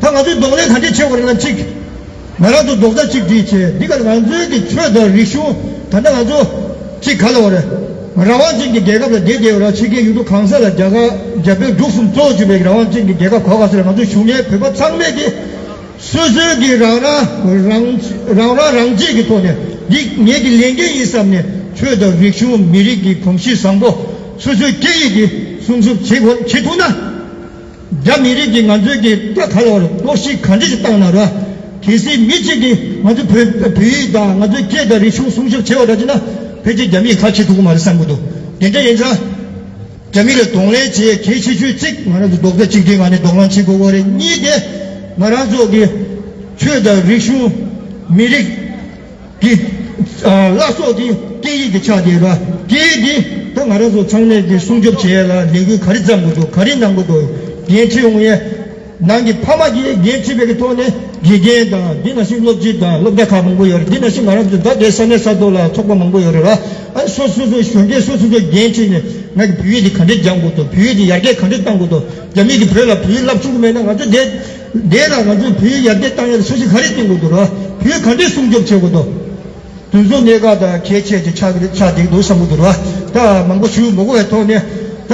ད་ང་ཚོས་གདོང་ལེན་ག་འདྲས་བྱེད་དགོས་རེད་ལ་གཅིག་ང་རང་ཚོ་རྡོག་རྩ་གཅིག་སྒྲིལ་བྱས་འདི་ག་ང་ཚོའི་གི་ཆོས་དང་རིག་གཞུང་ད་ལྟ་ང་ཚོ་གཅིག་ག་ལ་བ་རེད། རང་དབང་ཅན་གྱི་རྒྱལ་ཁབ་ལ་བསྡད་བསྡད་ཡོད་ར། ཕྱི་རྒྱལ་ཡུལ་གྲུ་གང་ས་ལ་རྒྱ་གར་རྒྱ་བོད་འབྲུག་གསུམ་གཙོ་བོ་བྱས་པའི་རང་དབང་ཅན་གྱི་རྒྱལ་ཁབ་ག་ག་ས་ལ་ང་ཚོ་བཞུགས་མཁན་བོད་པ་ཚང་མས་ཀྱི་སོ་སོའི་གི་རང་རང་རང་རང་རང་རང་གཅེས་ཀྱི་ཐོག་ནས་འདི་ངེད་ཀྱི་ལས་འགན་ཡིན་བསམ་ནས་ཆོས་དང་རིག་གཞུང་མི་རིགས་ཀྱི་གོམས་གཤིས་བཟང་པོ་སོ་སོའི་སྐད་ཡིག་གི་སྲུང་སྐྱོབ་བྱེད་དགོས་བྱེད་ཐུབ་ན། རྒྱ་མི་རིགས་ཀྱིས་ང་ཚོའི་གི་ད་ག་ལ་བར་གཏོར་བཤིག་ག་འདྲ་ཞིག་བཏང་ན་ར། གལ་སྲིད་མི་གཅིག་གིས་ང་ཚོའི་བོད་བོད་ཡིག་དང་ང་ཚོའི་སྐད་དང་རིག་གཞུང་སྲུང་སྐྱོབ་བྱེད་པ་འདྲ་བྱས་ན་ཕལ་ཆེར་རྒྱ་མིས་ཁ་ཕྱེ་ཐུབ་ཀྱི་མ་རེད་བསམ་གྱི་འདུག་དེ་འདྲ་ཡིན་ཙང་། རྒྱ་མི་ལ་གདོང་ལེན་བྱེད་གལ་ཆེ་ཤོས་གཅིག་ང་རང་ཚོ་རྡོག་རྩ་གཅིག་སྒྲིལ་ངང་ནས་གདོང་ལེན་བྱེད་དགོས་པ་རེད། གཉིས་དེ་ང་རང་ཚོ་གི་ཆོས་དང་རིག་གཞུང་མི་རིགས་ཀྱི་བླ་སྲོག་དེ་སྐད་ཡིག་གི་ཆ་དེ་ར། སྐད་ཡིག་དེ་ད་ང་རང་ཚོ་ཚང་མས་ཀྱི་སྲུང་སྐྱོབ་བྱེད་ཡ་ལ་ལས་འགུལ་ག་རེ་བརྩམ་དགོས་འདུག་ག་རེ་གནང་དགོས་འདུག་འགན་འཁྲི་ཡོང་ཡས། ནང་གི་ཕ་མ་གིས་འགན་འཁྲི་བའི་གི་ཐོག་ནས་དགེ་རྒན་དང་འདི་ནང་བཞིན་སློབ་སྤྱི་དང་སློབ་གྲྭ་ཁག་མང་པོ་ཡོད་རེད། འདི་ནང་བཞིན་ང་རང་ཚོ་ད་ལྟའི་ས་གནས་ས་ཐོག་ལ་ཚོགས་པ་མང་པོ་ཡོད་རེད་ལ། ཨ་སོ་སོ་སོ་གཞོན་སྐྱེས་སོ་སོ་སོ་འགན་འཁྲི་ནས་ང་གི་བོད་ཡིག་འདི་ག་འདྲས་སྦྱང་དགོས་འདུག་བོད་ཡིག་འདི་ཡར་རྒྱས་ག་འདྲས་གཏང་དགོས་འདུག་རྒྱ་མི་གིས་བོད་ལ་བོད་ཡིག་བསླབ་བཅུག་གི་མེད་ན་ང་ཚོ་འདི་འདི་ལ་ང་ཚོས་བོད་ཡིག་ཡར་རྒྱས་གཏང་ཡ་ལ་འཆར་གཞི་ག་རེ་བཏིང་དགོས་འདུག་ར། བོད་ཡིག་ག་འདྲས་སྲུང་སྐྱོབ་བྱེད་དགོས་འདུག་དེ་ཚོ་གནད་འགག་དང་གལ་ཆེ་ཆེ་ཆགས་ཀྱི་ཆགས་བསྡད་ཀྱི་འདུག་བསམ་གྱི་འདུག་ར། ད་མང་པོ་ཞུ་མི་དགོས་པའི་ཐོག་ནས་ད་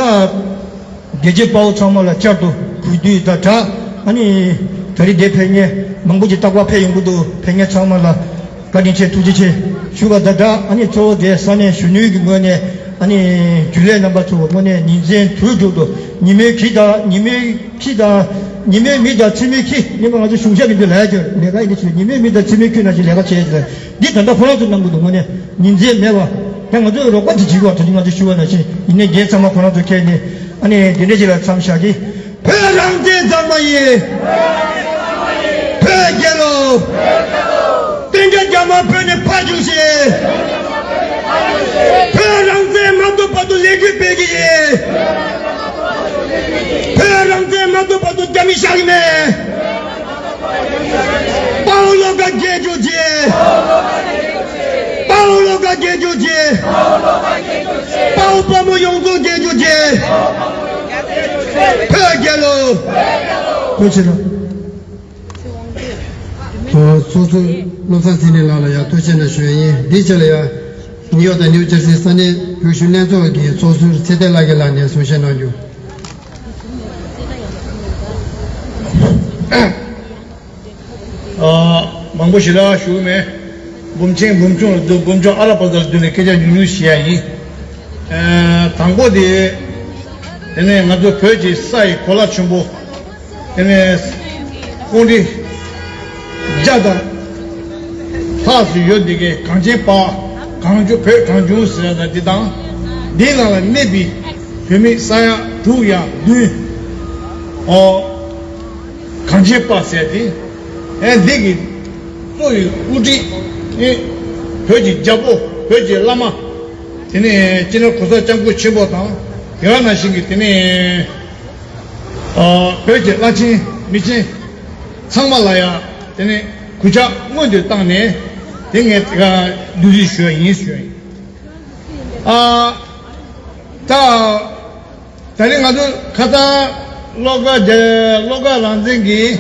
རྒྱལ་གཅེས་དཔའ་བོ་ཚང་མ་ལ་བསྐྱར་དུ་གུས་འདུད་དང་སྦྲགས། ཨ་ནི་ད་རེས་འདིར་ཕེབས་མཁན་མང་པོ་ཅིག་རྟག་པར་ཕེབས་ཡོང་གི་འདུག་ཕེབས་མཁན་ཚང་མ་ལ་བཀའ་དྲིན་ཆེ་ཐུགས་རྗེ་ཆེ་ཞུ་བ་དང་སྦྲགས། ཨ་ནི་གཙོ་བོ་དེ་ས་གནས་གཞོན་ནུའི་གི་ངོས་ནས་ཨ་ནི་རྒྱུན་ལས་རྣམ་པ་ཚོ་གི་ངོས་ནས་ཉིན་མཚན་དུས་དྲུག་ཏུ་ཉིན་མོའི་གི་དང་ཉིན་མོའི་ཁྱི་དང་ཉི་མའི་མི་དང་མཚན་མོའི་ཁྱི། སྔོན་མ་ང་ཚོ་གཞུང་ཞབས་ཡིན་དུས་ལབ་ཡ་ཅིག་ཡོད་རེད། ལས་ཀ་ཡིན་དུས་ཅིག་ཉི་མའི་མི་དང་མཚན་མོའི་ཁྱི་ནང་བཞིན་ལས་ཀ་བྱས་ཡོད་རེད། འདི་ད་ལྟ་ཁོ་རང་ཚོ་གནང་གི་འདུག་དངོས་གནས་ཉིན་མཚན་མེད་པ། ད་ང་ཚོའི་རོགས་པ་དེ་བྱེད་དགོས་པ་དེ་ང་ཚོས་ཞུ་བ་ནང་བཞིན་ཡིན་ནའི་རྒན་ཚང་མ་ཁོ་རང་ཚོ་ཁྱེར་ནས་ཨ་ནི་འདི་འདྲ་ཅིག་ལ་མཚམས་བཞག་གི། བོད་རང་བཙན་གཙང་མ་ཡིན། བོད་རྒྱལ་ལོ། བསྟན་རྒྱལ་རྒྱ་དམར་བོད་ནས་ཕར་རྒྱུགས་ཤིག་བོད་རང་བཙན་མ་ཐོབ་བར་དུ་ལས་འགུལ་སྤེལ་གྱི་ཡིན། བོད་རང་བཙན་མ་ཐོབ་བར་དུ་རྒྱ་མི་བཞག་གི་མེད། དཔའ་བོ་བློ་དགའ་རྒྱལ་གྱུར་ཅིག་དཔའ་བོ་བློ་དགའ་རྒྱལ་གྱུར་ཅིག་དཔའ་བོ་དཔའ་མོ་ཡོངས་རྫོགས་རྒྱལ་གྱུར་ཅིག་བོད་རྒྱལ་ལོ། ཐུགས་རྗེ་ཆེ། ཚོགས་ཟུར་བློ་བཟང་ཚེ་རིང་ལགས་ལ་ཡང་ཐུགས་རྗེ་ཆེ་ཞུ་ཡ་ཡིན། འདིའི་རྗེས་ལ་ཡང་ནིའུ་ཡོག་དང་ནིའུ་ཇར་སིའི་ས་གནས་བོད་གཞོན་ལྷན་ཚོགས་ཀྱི་ཚོགས་ཟུར་ཚེ་བརྟན་ལྷ་རྒྱལ་ལགས་ནས་གསུང་བཤད་གནང་རྒྱུ། ཨ། མང་པོ་ཞེ་དྲག་ཞུ་གི་མེད། འབུམ་ཆེན་འབུམ་ཆུང་ལ་འདུག་འབུམ་ཆུང་ཨ་ལ་པ་ཟ་ལ་འདུག་ནས་སྐད་ཆ་ཉུང་ཉུང་བཤད་ཡ་ཡིན། ཨ། དང་པོ་དེ། དེ་ནས་ང་ཚོ་བོད་ཀྱི་ས་ཡི་གོ་ལ་ཆེན་པོ། དེ་ནས་ཀོང་སྤྲུལ་བརྒྱ་དང་ལྷག་ཙམ་ཡོད་འདི་གའི་གངས་ཅན་པ། གངས་ལྗོངས་བོད་གངས་ལྗོངས་ཟེར་ཡ་ད་འདི་དང་། འདིའི་ནང་ལ་གནས་པའི་བོད་མི་ས་ཡ་དྲུག་ཡ་བདུན། ཨོ། གངས་ཅན་པ་ཟེར་ཏེ། ཨེ་འདི་གི་གཙོ་བའི་དབུ་ཁྲིད་ཨེ་བོད་ཀྱི་རྒྱལ་པོ་བོད་ཀྱི་བླ་མ། དེ་ནས་སྤྱི་ནོར་གོང་ས་སྐྱབས་མགོན་ཆེན་པོ་དང་དེ་ག་ནང་བཞིན་གྱི་དེ་ནས་ཨ་བོད་ཀྱི་བླ་ཆེན་མི་ཆེན་ཚང་མ་ལ་ཡང་དེ་ནས་གུས་ཕྱག་སྔོན་དུ་བཏང་ནས་དེ་ངས་དེ་ག་བདུད་རྩི་ཞུ་བ་ཡིན་ཞུ་བ་ཡིན། ཨ་ད། ད་རེས་ང་ཚོ་ཁ་སང་བློ་དགའ་རྒྱ་བློ་དགའ་རང་བཙན་གྱིས་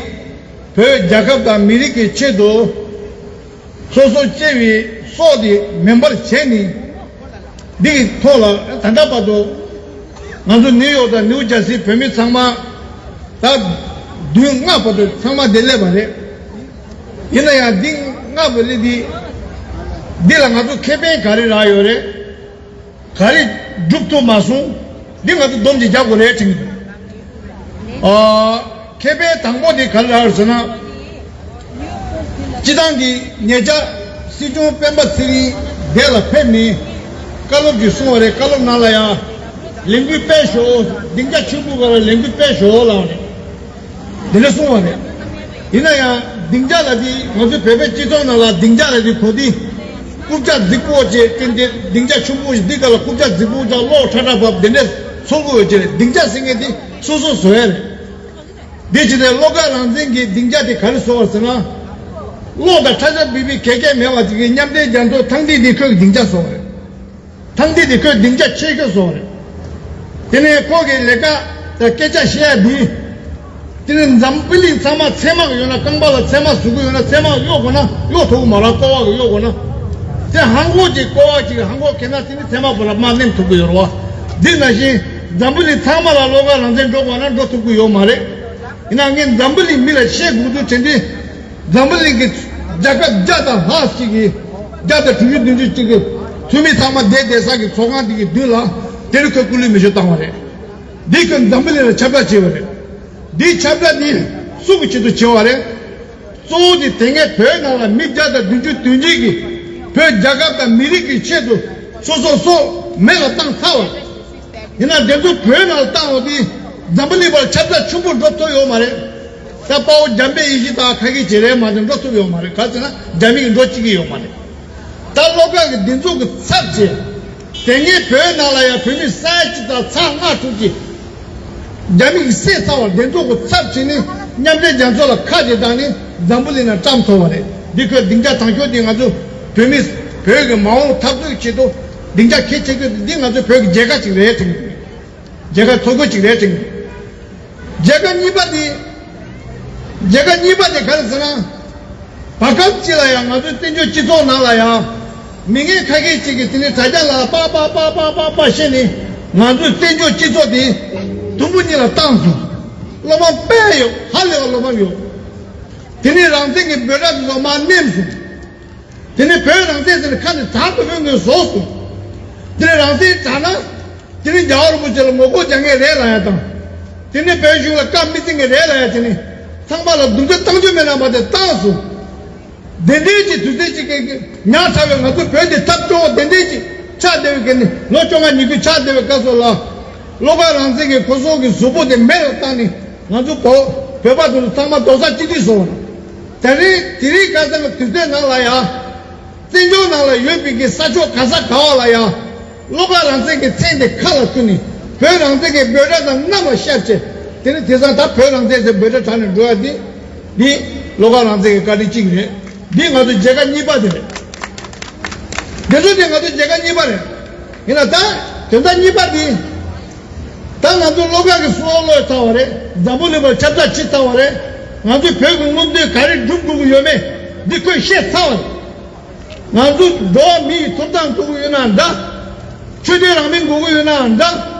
བོད་རྒྱལ་ཁབ་དང་མི་རིགས་ཀྱི་ཆེད་དུ་སོ་སོ་སྐྱེ་བའི་སྲོག་དེ་མེ་འབར་བྱས་ནས་འདི་གི་ཐོག་ལ་ད་ལྟ་བར་དུ་ང་ཚོ་ནིའུ་ཡོག་དང་ནིའུ་ཇར་སིའི་བོད་མི་ཚང་མ་ད་བདུན་ལྔ་བར་དུ་ཚང་མ་འདིར་སླེབས་པ་རེད། ཡིན་ན་ཡང་འདི་ལྔ་བར་སླེབས་དུས་འདི་ལ་ང་ཚོ་ཁེ་ཕན་ག་རེ་རག་ཡོད་རེད། ག་རེ་སྒྲུབ་ཐུབ་མ་སོང་། འདི་ང་ཚོ་སྡོམ་གཅིག་རྒྱག་དགོས་རེད་དྲན་གྱི་འདུག་ཨ། ཁེ་ཕན་དང་པོ་དེ་ག་རེ་རག་ཟེར་ན། སྤྱི་བཏང་གི་ཉེ་ཆར་སྲིད་སྐྱོང་སྤེན་པ་ཚེ་རིང་འདས་ལ་ཕེབས་ནས་བཀའ་སློབ་ཅིག་གསུངས་པ་རེད། བཀའ་སློབ་ནང་ལ་ཡང་ལས་འགུལ་སྤེལ་ཤོག་སྡིངས་ཆ་ཆེན་པོ་སྒང་ལ་ལས་འགུལ་སྤེལ་ཤོག་ལབ་ནས། དེ་འདྲ་གསུངས་པ་རེད། ཡིན་ན་ཡང་སྡིངས་ཆ་ལབ་དུས་ང་ཚོ་བོད་པའི་སྤྱི་ཚོགས་ནང་ལ་སྡིངས་ཆ་ལབ་དུས་གོ་དུས་རྐུབ་བཀྱག་རྫིག་པོ་བྱས་ཏེ་འདི་སྡིངས་ཆ་ཆུང་པོ་ཞིག་འདི་སྒང་ལ་རྐུབ་བཀྱག་རྫིག་པོ་བཀྱག་གློག་ཁྲ་ཁྲ་བབས་དེ་འདྲ་ཚོར་གི་ཡོད་ཀྱི་རེད། སྡིངས་ཆ་ཟེར་མཁན་དེ་སོ་སོ་བཟོ་ཡ་རེད། འདི་བྱས་ཏེ་བློ་དགའ་རང་བཙན་གྱི་སྡིངས་ཆ་དེ་ག་རེ་བཟོ་བ་ཟེར་ན། གློག་དང་ཁྲ་ཆ་འབིག་པའི་གད་སྐད་མེད་པ་ཅིག་གིས་མཉམ་འབྲེལ་རྒྱལ་ཚོགས་ཐང་སྟེང་འདི་ཁོས་སྡིངས་ཆ་བཟོ་བ་རེད། ཐང་འདི་དེ་ཁོས་སྡིངས་ཆ་ཆེ་ཤོས་བཟོ་བ་རེད། དེ་ནས་ཁོ་གི་ལས་ཀ་དང་སྐད་ཆ་བཤད་ཡ་འདི། དེ་ནས་འཛམ་བུ་གླིང་ཚང་མ་ཚེར་མ་ཡོད་ན་རྐང་པ་ལ་ཚེར་མ་བཟོ་གི་ཡོད་ན་ཚེར་མ་གཡོག་དགོས་ན་གཡོག་ཐུབ་ཀྱི་མ་རེད། ཀོ་བ་གི་གཡོག་དགོས་ན། དེ་ཧང་གོ་ཅིག་ཀོ་བ་ཅིག་ཧང་གོ་ཁྱེར་ན་དེ་ནི་ཚེར་མ་བོ་ལ་མར་མནན་ཐུབ་ཀྱི་ཡོད་རེད་བ། འདི་ནང་བཞིན་འཛམ་བུ་གླིང་ཚང་མ་ལ་བློ་དགའ་རང་བཙན་འགྲོ་དགོས་ན་འགྲོ་ཐུབ་ཀྱི་ཡོད་མ་རེད། ཡིན་ན་ངས་འཛམ་བུ་གླིང་མི་ལ་བཤད་དགོས་འདུག་དྲན་དུས། འཛམ་བུ་གླིང་གི་རྒྱལ་ཁབ་བརྒྱ་དང་ལྷག་ཅིག་གི་བརྒྱ་དང་དྲུག་ཅུ་བདུན་ཅུ་ཅིག་གི་འཐུས་མི་ཚང་མ་བསྡད་བསྡད་ས་གི་ཚོགས་ཁང་དེ་གི་མདུན་ལ་དེ་རུ་ཁོས་སྐུ་ལུས་མེ་མཆོད་བཏང་བ་རེད། འདི་ཁོས་འཛམ་བུ་གླིང་ལ་ཁྱབ་བསྒྲགས་བྱས་པ་རེད། འདིའི་ཁྱབ་བསྒྲགས་འདི་སུ་གི་ཆེད་དུ་བྱས་པ་རེད། གཙོ་བོ་དེ་དེ་སྔའི་བོད་ནང་ལ་མི་བརྒྱ་དང་བདུན་ཅུ་དོན་གཅིག་གིས་བོད་རྒྱལ་ཁབ་དང་མི་རིགས་ཀྱི་ཆེད་དུ་སོ་སོ་སྲོག་མེ་ལ་བཏང་ཚར་བ་རེད། ཡིན་ན་དེ་ཚོ་བོད་ནང་ལ་བཏང་བ་དེ་འཛམ་བུ་གླིང་པར་ཁྱབ་བསྒྲགས་ཆེན་པོ་འགྲོ་ཐུབ་ཡོད་མ་རེད། ད་དཔའ་བོ་འཇམ་དཔལ་ཡེ་ཤེས་དང་ཁ་སྐད་བྱེད་རེད་མ་གཏོགས་འགྲོ་ཐུབ་ཡོད་མ་རེད། ག་ཟེར་ན་རྒྱ་མི་གིས་འགྲོ་བཅུག་གི་ཡོད་མ་རེད། ད་བློ་དགའ་གིས་འདི་ཚོ་གི་ཚབ་བྱས། དེ་སྔའི་བོད་ནང་ལ་ཡང་བོད་མི་ས་ཡ་གཅིག་དང་ཚེག་ལྔ་དྲུག་ཅིག་རྒྱ་མི་གིས་བསད་ཚར་བ་འདི་ཚོ་གི་ཚབ་བྱས་ནས་མཉམ་འབྲེལ་རྒྱལ་ཚོགས་ལ་ཁ་གཅིག་བཏང་ནས་འཛམ་བུ་གླིང་ནང་བཀྲམ་ཐུབ་པ་རེད། འདི་ཁོས་སྡིངས་ཆ་དང་ཤོས་འདི་ང་ཚོ་བོད་མི་བོད་ཀྱི་མ་འོངས་འཐབ་རྩོད་ཆེད་དུ་སྡིངས་ཆ་གལ་ཆེ་ཤོས་འདི་ང་ཚོའི་བོད་ཀྱི་མཇལ་ཁ་ཅིག་རེད་དྲན་གྱི་འདུག་མཇལ་ཁ་ཚོགས་དགོས་ཅིག་རེད་དྲན་གྱི་འདུག་མཇལ་ཁ་གཉིས་པ་དེ། མཇལ་ཁ་གཉིས་པ་དེ་ག་རེ་ཟེར་ན། བར་སྐབས་ཅིག་ལ་ཡང་ང་ཚོའི་བཙན་བྱོལ་སྤྱི་ཚོགས་ནང་ལ་ཡང་། མི་ངན་ཁ་ཤས་ཅིག་གིས་དེ་ནས་དྲ་རྒྱ་ལ་པག་པག་པག་པག་པག་པག་བཤད་ནས་ང་ཚོའི་བཙན་བྱོལ་སྤྱི་ཚོགས་དེ་དུམ་བུ་གཉིས་ལ་བཏང་སོང་། བློ་ཕམ་དཔེ་ཡོད། ཧ་ལས་པ་བློ་ཕམ་ཡོད། དེ་ནས་རང་བཙན་གྱི་འབོད་སྒྲ་དེ་ཚོ་མར་ནེམ་སོང་། དེ་ནས་བོད་རང་བཙན་ཟེར་ནས་ཁ་ནས་དྲག་པོ་ཕོན་ངོས་བཟོ་སོང་། དེ་ནས་རང་བཙན་དྲག་ན། དེ་ནས་རྒྱལ་བ་རིན་པོ་ཆེ་ལ་ངོ་རྒོལ་རྒྱག་མཁན་རེད་ལབ་ཡ་དང་། དེ་ནས་བོད་གཞུང་ལ་བཀའ་མི་བཙན་མཁན་རེད་ལབ་ཡ་དེ་ནས་ཚང་མ་ལ་རྡུང་རྡེག་བཏང་རྒྱུ་མེད་ན་མ་དེ་བཏང་སོང་། དེ་འདྲའི་ཅིག་དུས་ཚོད་ཅིག་གི་ཉག་ཕྲ་བའི་ང་ཚོ་བོད་འདི་ཐབས་སྐྱོ་བོ་དེ་འདྲའི་ཅིག་ཆགས་བསྡད་པའི་གི་ནི་ལོ་བཅོ་ལྔ་ཉི་ཤུ་ཆགས་བསྡད་པའི་སྐབས་སུ་ལ། བློ་དགའ་རང་བཙན་གྱིས་ཁོ་ཚོ་གི་གཟུགས་པོ་དེ་མེ་ལ་བཏང་ནས་ང་ཚོ་བོད་བོད་པ་དེ་ཚོ་ཚང་མ་རྡོག་རྩ་གཅིག་སྒྲིལ་བཟོ་བ་རེད། དེ་རིང་དེ་རིང་ཁ་སང་གི་དུས་ཚོད་ནང་ལ་ཡང་། བཙན་བྱོལ་ནང་ལ་ཡོད་པའི་གི་ས་ཕྱོགས་ག་ས་ག་བ་ལ་ཡང་། བློ་དགའ་རང་བཙན་གྱི་མཚན་དེ་ཁ་ལ་བསྐུར་ནས་བོད་རང་བཙན་གྱི་འབོད་སྒྲ་དང་རྣམ་པ་ཤར་བྱས། དེ་ནི་དེང་སང་ད་བོད་རང་བཙན་ཟེར་འབོད་སྒྲ་གྲགས་ནས་འགྲོ་ཡ་འདི། འདི་བློ་དགའ་རང་བཙན་གྱི་བཀའ་དྲིན་གཅིག་རེད། འདི་ང་ཚོ་མཇལ་ཁ་གཉིས་པ་དེ་རེད། འདི་ཚོ་དེ་ང་ཚོ་མཇལ་ཁ་གཉིས་པ་རེད། ཡིན་ན་ད་དོན་དག་གཉིས་པ་འདི། ད་ང་ཚོ་བློ་དགའ་གི་གསུང་བ་བློས་ཚར་བ་རེད། འཛམ་བུ་གླིང་པར་ཁྱབ་བསྒྲགས་བྱེད་ཚར་བ་རེད། ང་ཚོས་བོད་ཀྱི་མངོན་འདོད་ག་རེ་སྒྲུབ་དགོས་ཀྱི་ཡོད་མེད་འདི་ཁོས་ཤེས་ཚར་བ་རེད། ང་ཚོ་འགྲོ་བ་མི་ཡི་ཐོབ་ཐང་དགོས་ཀྱི་ཡོད་ནའང་འདྲ། ཆོས་དད་རང་མོས་དགོས་ཀྱི་ཡོད་ནའང་འདྲ།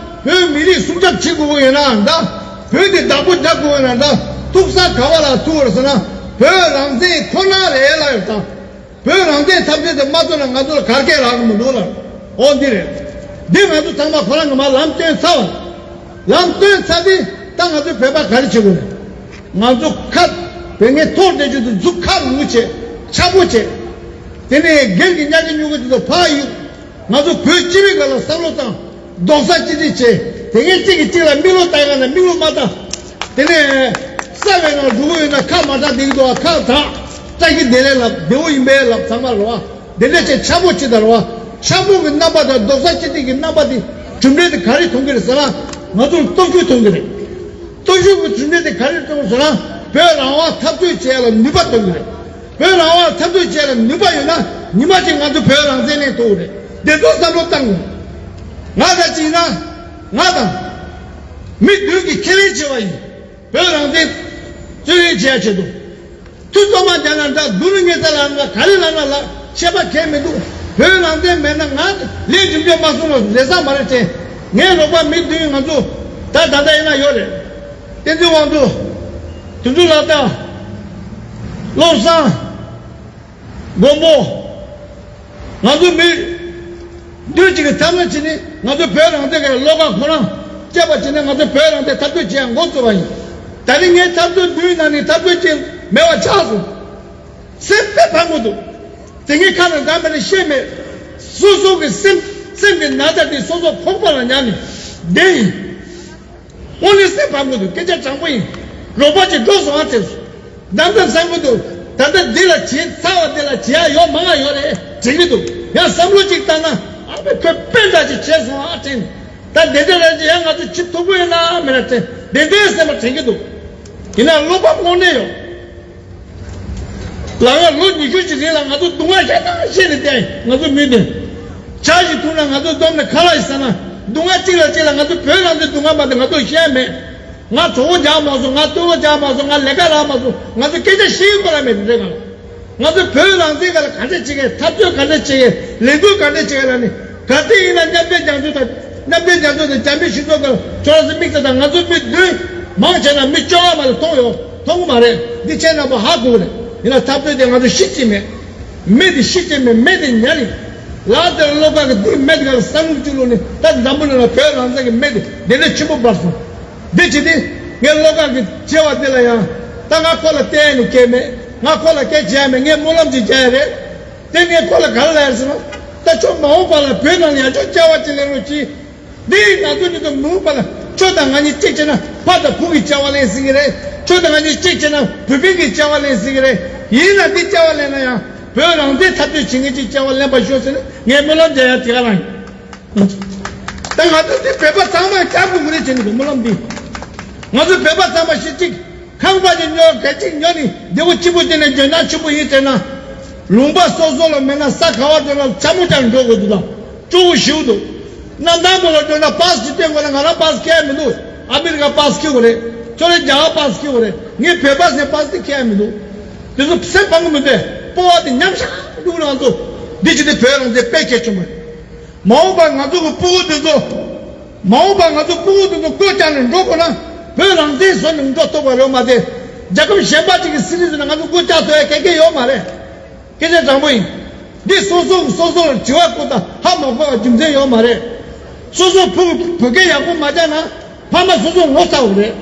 བོད་མི་རིགས་སྲུང་སྐྱོབ་བྱེད་དགོས་ཀྱི་ཡོད་ནའང་འདྲ། བོད་འདི་བདག་པོ་རྒྱག་དགོས་ཀྱི་ཡོད་ནའང་འདྲ། ཐུག་ས་ག་བ་ལ་ཐུག་པ་རེད་ཟེར་ན་བོད་རང་བཙན་ཁོ་ན་རེད་ལབ་ཡོད་ད། བོད་རང་བཙན་འཐབ་རྩོད་དེ་མ་ཐུབ་ན་ང་ཚོ་ལ་གར་སྐད་རག་གི་མི་འདུག་ལ། འོ་འདི་རེད། འདི་ང་ཚོ་ཚང་མ་ཁོ་རང་གི་མར་ལམ་སྟོན་ཚར་བ། ལམ་སྟོན་ཚར་དུས་ད་ང་ཚོ་བོད་པ་ག་རེ་བྱེད་དགོས་རེད། ང་ཚོ་ཁ་བོད་ངན་ཐོག་བསྡད་རྒྱུ་དུ་མཛུབ་ཁ་རུ་བྱེད། ཆག་པོ་བྱེད། དེ་ནས་སྒེར་གྱི་ཉག་གི་ཉུག་གི་དེ་ཚོ་ཕར་གཡུག་ང་ཚོ་བོད་སྤྱི་པའི་སྒང་ལ་བསམ་བློ་བཏང་། རྡོག་རྩ་གཅིག་སྒྲིལ་བྱེད། དེ་ངས་གཅིག་གིས་གཅིག་ལ་མིག་ལོག་ལྟ་ཡ་ན་མིག་ལོག་མ་ལྟ། དེ་ནས་ས་བའི་ནང་འགྲོ་གི་ཡོད་ན་ཁ་མ་གྲགས་བསྡད་ཀྱི་འདུག་བ། ཁ་གྲགས། བཀྲ་ཤིས་བདེ་ལེགས་ལབ། བདེ་བོ་ཡིན་པས་ལབ། ཚང་མ་རེད་བ། དེ་འདྲ་བྱས་ཆག་པོ་བྱེད་ད་རེད་བ། འཆར་འབུལ་གྱི་རྣམ་པ་དང་རྡོག་རྩ་གཅིག་སྒྲིལ་གྱི་རྣམ་པ་དེ་གྲུབ་འབྲས་དེ་ག་རེ་ཐོན་གྱི་རེད་ཟེར་ན། ང་ཚོར་སྟོབས་ཤུགས་ཐོན་གྱི་རེད། སྟོབས་ཤུགས་ཀྱི་གྲུབ་འབྲས་དེ་ག་རེ་ཐོན་ཟེར་ན། བོད་རང་དབང་འཐབ་རྩོད་བྱེད་ཡ་ལ་ནུས་པ་ཐོན་གྱི་རེད། བོད་རང་དབང་འཐབ་རྩོད་བྱེད་ཡ་ལ་ནུས་པ་ཡོད་ན། ཉི་མ་གཅིག་ང་ཚོ་བོད་རང་བཙན་ལེན་ཐུབ་ཀྱི་རེད། དེ་ཚོ་བསམ་བློ་བཏང་དགོས། ང་ད་ཅིག་ཡིན་ན། ང་དང་མི་བདུན་གྱིས་ཁས་ལེན་བྱས་པ་ཡིན། བོད་རང་བཙན་རྩོད་ལེན་བྱེད་ཡ་ཆེད་དུ། ཐུགས་སྟོབས་མ་བརྒྱབ་ན་འདྲ། སྡུག་རུས་ངན་ཚ་ལ་འདྲ། ག་རེ་ལབ་ན་ལབ། ཆད་པ་གང་ཡང་མི་འདུག། བོད་རང་བཙན་མེད་ན་ང་ལས་རྒྱུ་འབྲས་མ་སོང་བ་ལས་ས་མ་རེད་དྲན། ངའི་རོགས་པ་མི་བདུན། ང་ཚོ་ད་ད་ལྟ་ཡིན་ན་ཡོད་རེད། བསྟན་འཛིན་དབང་འདུས། དོན་གྲུབ་ལགས་དང་། བློ་བཟང་། མགོན་པོ། ང་ཚོ་མི་བདུན་གཅིག་གིས་ཐབས་ལམ་བྱས་ནས་ང་ཚོ་བོད་རང་བཙན་གྱི་བློ་ཁ་ཁོ་རང་བསྐྱེད་པ་བྱས་ནས་ང་ཚོ་བོད་རང་བཙན་འཐབ་རྩོད་བྱེད་ཡ་འགོ་བཙུགས་པ་ཡིན། ད་ནི་ངའི་འཐབ་རྩོད་བདུན་ནང་ནས་འཐབ་རྩོད་གཅིག་མེད་པ་ཆགས་སོང་། སེམས་དཔེ་ཕམ་གྱི་འདུག། དེ་ངས་ཁ་ནས་འདང་མེད་ནས་བཤད་མེད། སོ་སོ་གི་སེམས་སེམས་ཀྱི་ན་ཚ་དེ་སོ་སོ་ཁོག་པ་ལ་ཉར་ནས་བསྡད་ཡིན། དངོས་གནས་སེམས་ཕམ་གྱི་འདུག། སྐད་ཆ་དྲང་པོ་ཡིན། རོགས་པ་ཅིག་འགྲོ་སོང་ཨ་ཐེབས་སོང་། འདམ་འདམ་བསམ་གྱི་འདུག། ད་ལྟ་འདི་ལ་བྱེད་ཚར་བ་འདི་ལ་བྱེད་ཡ་ཡོད་མང་ང་ཡོད་རེད་དྲན་གྱི་འདུག། ཡང་བསམ་བློ་ཅིག་བཏང་ན། ཨ་ཕས་ཁོས་དཔེ་འདྲ་ཅིག་བྱས་སོང་ཨ་དྲན། ད་འདི་འདྲ་རེད་ཅེས་ཡང་ང་ཚོ་བྱེད་ཐུབ་ཀྱི་ཡོད་ན་མེད་ན་དྲན། བདེན་བདེན་སེམས་པ་དྲན་གྱི་འདུག། ཡིན་ན་བློ་ཕམ་དངོས་གནས་ཡོད། ལ་ང་ལོ་ཉི་ཤུ་ཅིག་རིང་ལ་ང་ཚོ་སྡུག་བསྔལ་ཤ་སྟག་བཤད་ནས་བསྡད་ཡིན། ང་ཚོ་མི་འདི་ཇ་ཞིག་འཐུང་ན། ང་ཚོ་འཛོམས་ནས་ཁ་ལག་ཞིག་ཟ་ན། སྡུག་བསྔལ་གཅིག་ལ་གཅིག་ལ་ང་ཚོ་བོད་རང་བཙན་སྡུག་བསྔལ་མ་དེ་ང་ཚོ་ཤེས་ཡ་མེད། ང་གྲོགས་པོ་རྒྱག་མ་སོང་། ང་སྟོན་པ་རྒྱག་མ་སོང་། ང་ལས་ཀ་རག་མ་སོང་། ང་ཚོ་སྐད་ཆ་བཤད་ཡོད་པ་ལ་མེད་དེ་འདྲ་གང་། ང་ཚོ་བོད་རང་བཙན་སྒང་ལ་ག་འདྲ་བྱེད་མཁན། འཐབ་རྩོད་ག་འདྲ་བྱེད་མཁན། ལས་འགུལ་ག་འདྲ་བྱེད་མཁན་ལ་ནི། ག་ཚོད་ཡིན་ན་མཉམ་འབྲེལ་རྒྱལ་ཚོགས་དང་། མཉམ་འབྲེལ་རྒྱལ་ཚོགས་དང་རྒྱ་མི་སྤྱི་ཚོགས་ཀྱི་ཁྱོད་རང་ཚོ་དམིགས་བསལ་དང་། ང་ཚོ་མི་བདུན། མང་ཆེ་ན་མི་བཅོ་ལྔ་མ་གཏོགས་མཐོང་ཡོད། མཐོང་གི་མ་རེད། འདི་ཁྱེད་རྣམ་པ་ཧ་གོ་གི་རེད། ཡིན་ན་འཐབ་རྩོད་དེ་ང་ཚོ་ཤི་ཅི་མེད། མེ་དེ་ཤི་ཅི་མེད། མེ་དེ་ཉར་ཡིན། ལ་དེར་བློ་དཀར་གྱི་འདི་མེ་དེ་ག་ལ་བསམ་བློ་བཅུག་ལོ་ནི། ད་འཛམ་བུ་གླིང་ལ་བོད་རང་བཙན་གྱི་མེ་དེ་དེ་འདྲ་ཆེན་པོ་འབར་སོང་། འདི་བྱེད་དེ། ངས་བློ་དཀར་གྱི་བྱེད་པ་འདི་ལ་ཡང་། ད་ང་ཁོ་ལ་བལྟས་ནས་སྐད་མེད། ང་ཁོ་ལ་སྐད་བྱེད་ཡ་མེད། ངས་སྨོན་ལམ་ཅིག་རྒྱག་ཡ་རེད། དེ་ངས་ཁོ་ལ་ག་རེ་ལབ་ཡ་རེད་ཟེར་ན། ད་ཁྱོད་མ་འོངས་པ་ལ་བོད་ནང་ལ་ཡར་ཕྱོགས་བཅར་བ་ཅིག་ལེན་རོགས་གྱིས། འདི་ང་ཚོ་གཉིས་ཚོ་མ་འོངས་པ་ལ་ཁྱོད་དང་ང་གཉིས་གཅིག་བྱས་ན་ཕ་དང་བུ་གི་བཅར་བ་ལེན་སྲིད་ཀྱི་རེད། ཁྱོད་དང་ང་གཉིས་གཅིག་བྱས་ན་བོད་པའི་གི་བཅར་བ་ལེན་སྲིད་ཀྱི་རེད། ཡིན་ན་འདི་བཅར་བ་ལེན་ན་ཡང་བོད་རང་བཙན་འཐབ་རྩོད་བྱེད་མཁན་གྱི་བཅར་བ་ལེན་པ་ཤོག་ཟེར་ནས་ངས་སྨོན་ལམ་རྒྱག་ཡ་དེ་ག་རང་ཡིན། ད་ང་ཚོ་འདི་བོད་པ་ཚང་མས་རྒྱག་དགོས་ཀྱི་རེད་བྱས་ནས་སྨོན་ལམ་འདི། ང་ཚོ་བོད་པ་ཚང་མ་ཞེ་གཅིག། ཁང་པ་ཅིག་ཉོ། གད་ཅིག་ཉོ་ནི་བདེ་པོ་སྐྱིད་པོ་བྱས་ནས་འཇོན་ཐང་ཆེན་པོ་ཡིན་ཟེར་ན། ལུང་པ་སོ་སོ་ལ་མེད་ན་ས་ག་བ་འགྲོ་ན་ཆ་མོ་ཅང་འགྲོ་དགོས་འདུག་དང་། སྤྲོ་བོ་ཞིག་འདུག། གནམ་ཐང་པོ་ལ་འགྲོ་ན་པཱ་སི་ཅིག་སྟོན་དགོས་ན། ང་རང་པཱ་སི་ཁྱེར་མི་འདུག། ཨ་མི་རི་ཀ་པཱ་སི་ཁྱེར་དགོས་རེད། ཁྱོད་རང་རྒྱ་གར་པཱ་སི་ཁྱེར་དགོས་རེད། ངས་བོད་པ་ཟེར་པཱ་སི་ཁྱེར་མི་འདུག། དེ་ཚོ་སེམས་ཕམ་གི་མི་འདུག། སྤོབས་པ་དེ་ཉམས་ཤག་འདུག་ང་ཚོ། འདི་བྱས་ཏེ་བོད་རང་བཙན་དཔེ་གལ་ཆེན་པོ་རེད། མ་འོངས་པར་ང་ཚོ་གི་སྤུ་གུ་དེ་ཚོ། མ་འོངས་པར་ང་ཚོ་སྤུ་གུ་དེ་ཚོ་སྒོ་བཅག་ནས་འགྲོ་དགོས་ན། བོད་རང་བཙན་བཟོ་ནས་འགྲོ་ཐུབ་པ་རེད་མ་གཏོགས། རྒྱལ་ཁབ་གཞན་པ་ཅིག་གི་སྲིད་ཇུས་བཟོས་ནས་ང་ཚོ་སྒོ་བཅག་ཐུབ་ཡ་ག་གེ་ཡོད་མ་རེད། སྐད་ཆ་དྲང་པོ་ཡིན། འདི་སོ་སོ་གིས་སོ་སོ་ལ་དྲི་བ་བཀོད་དང་ཧ་མ་གོ་བ་རྒྱུ་མཚན་ཡོད་མ་རེད། སོ་སོ་ཕྲུ་གུ་བོད་སྐད་ཡག་པོ་མ་སྦྱངས་ན། ཕ་མ་སོ་སོ་ངོ་ཚ་བ་རེད།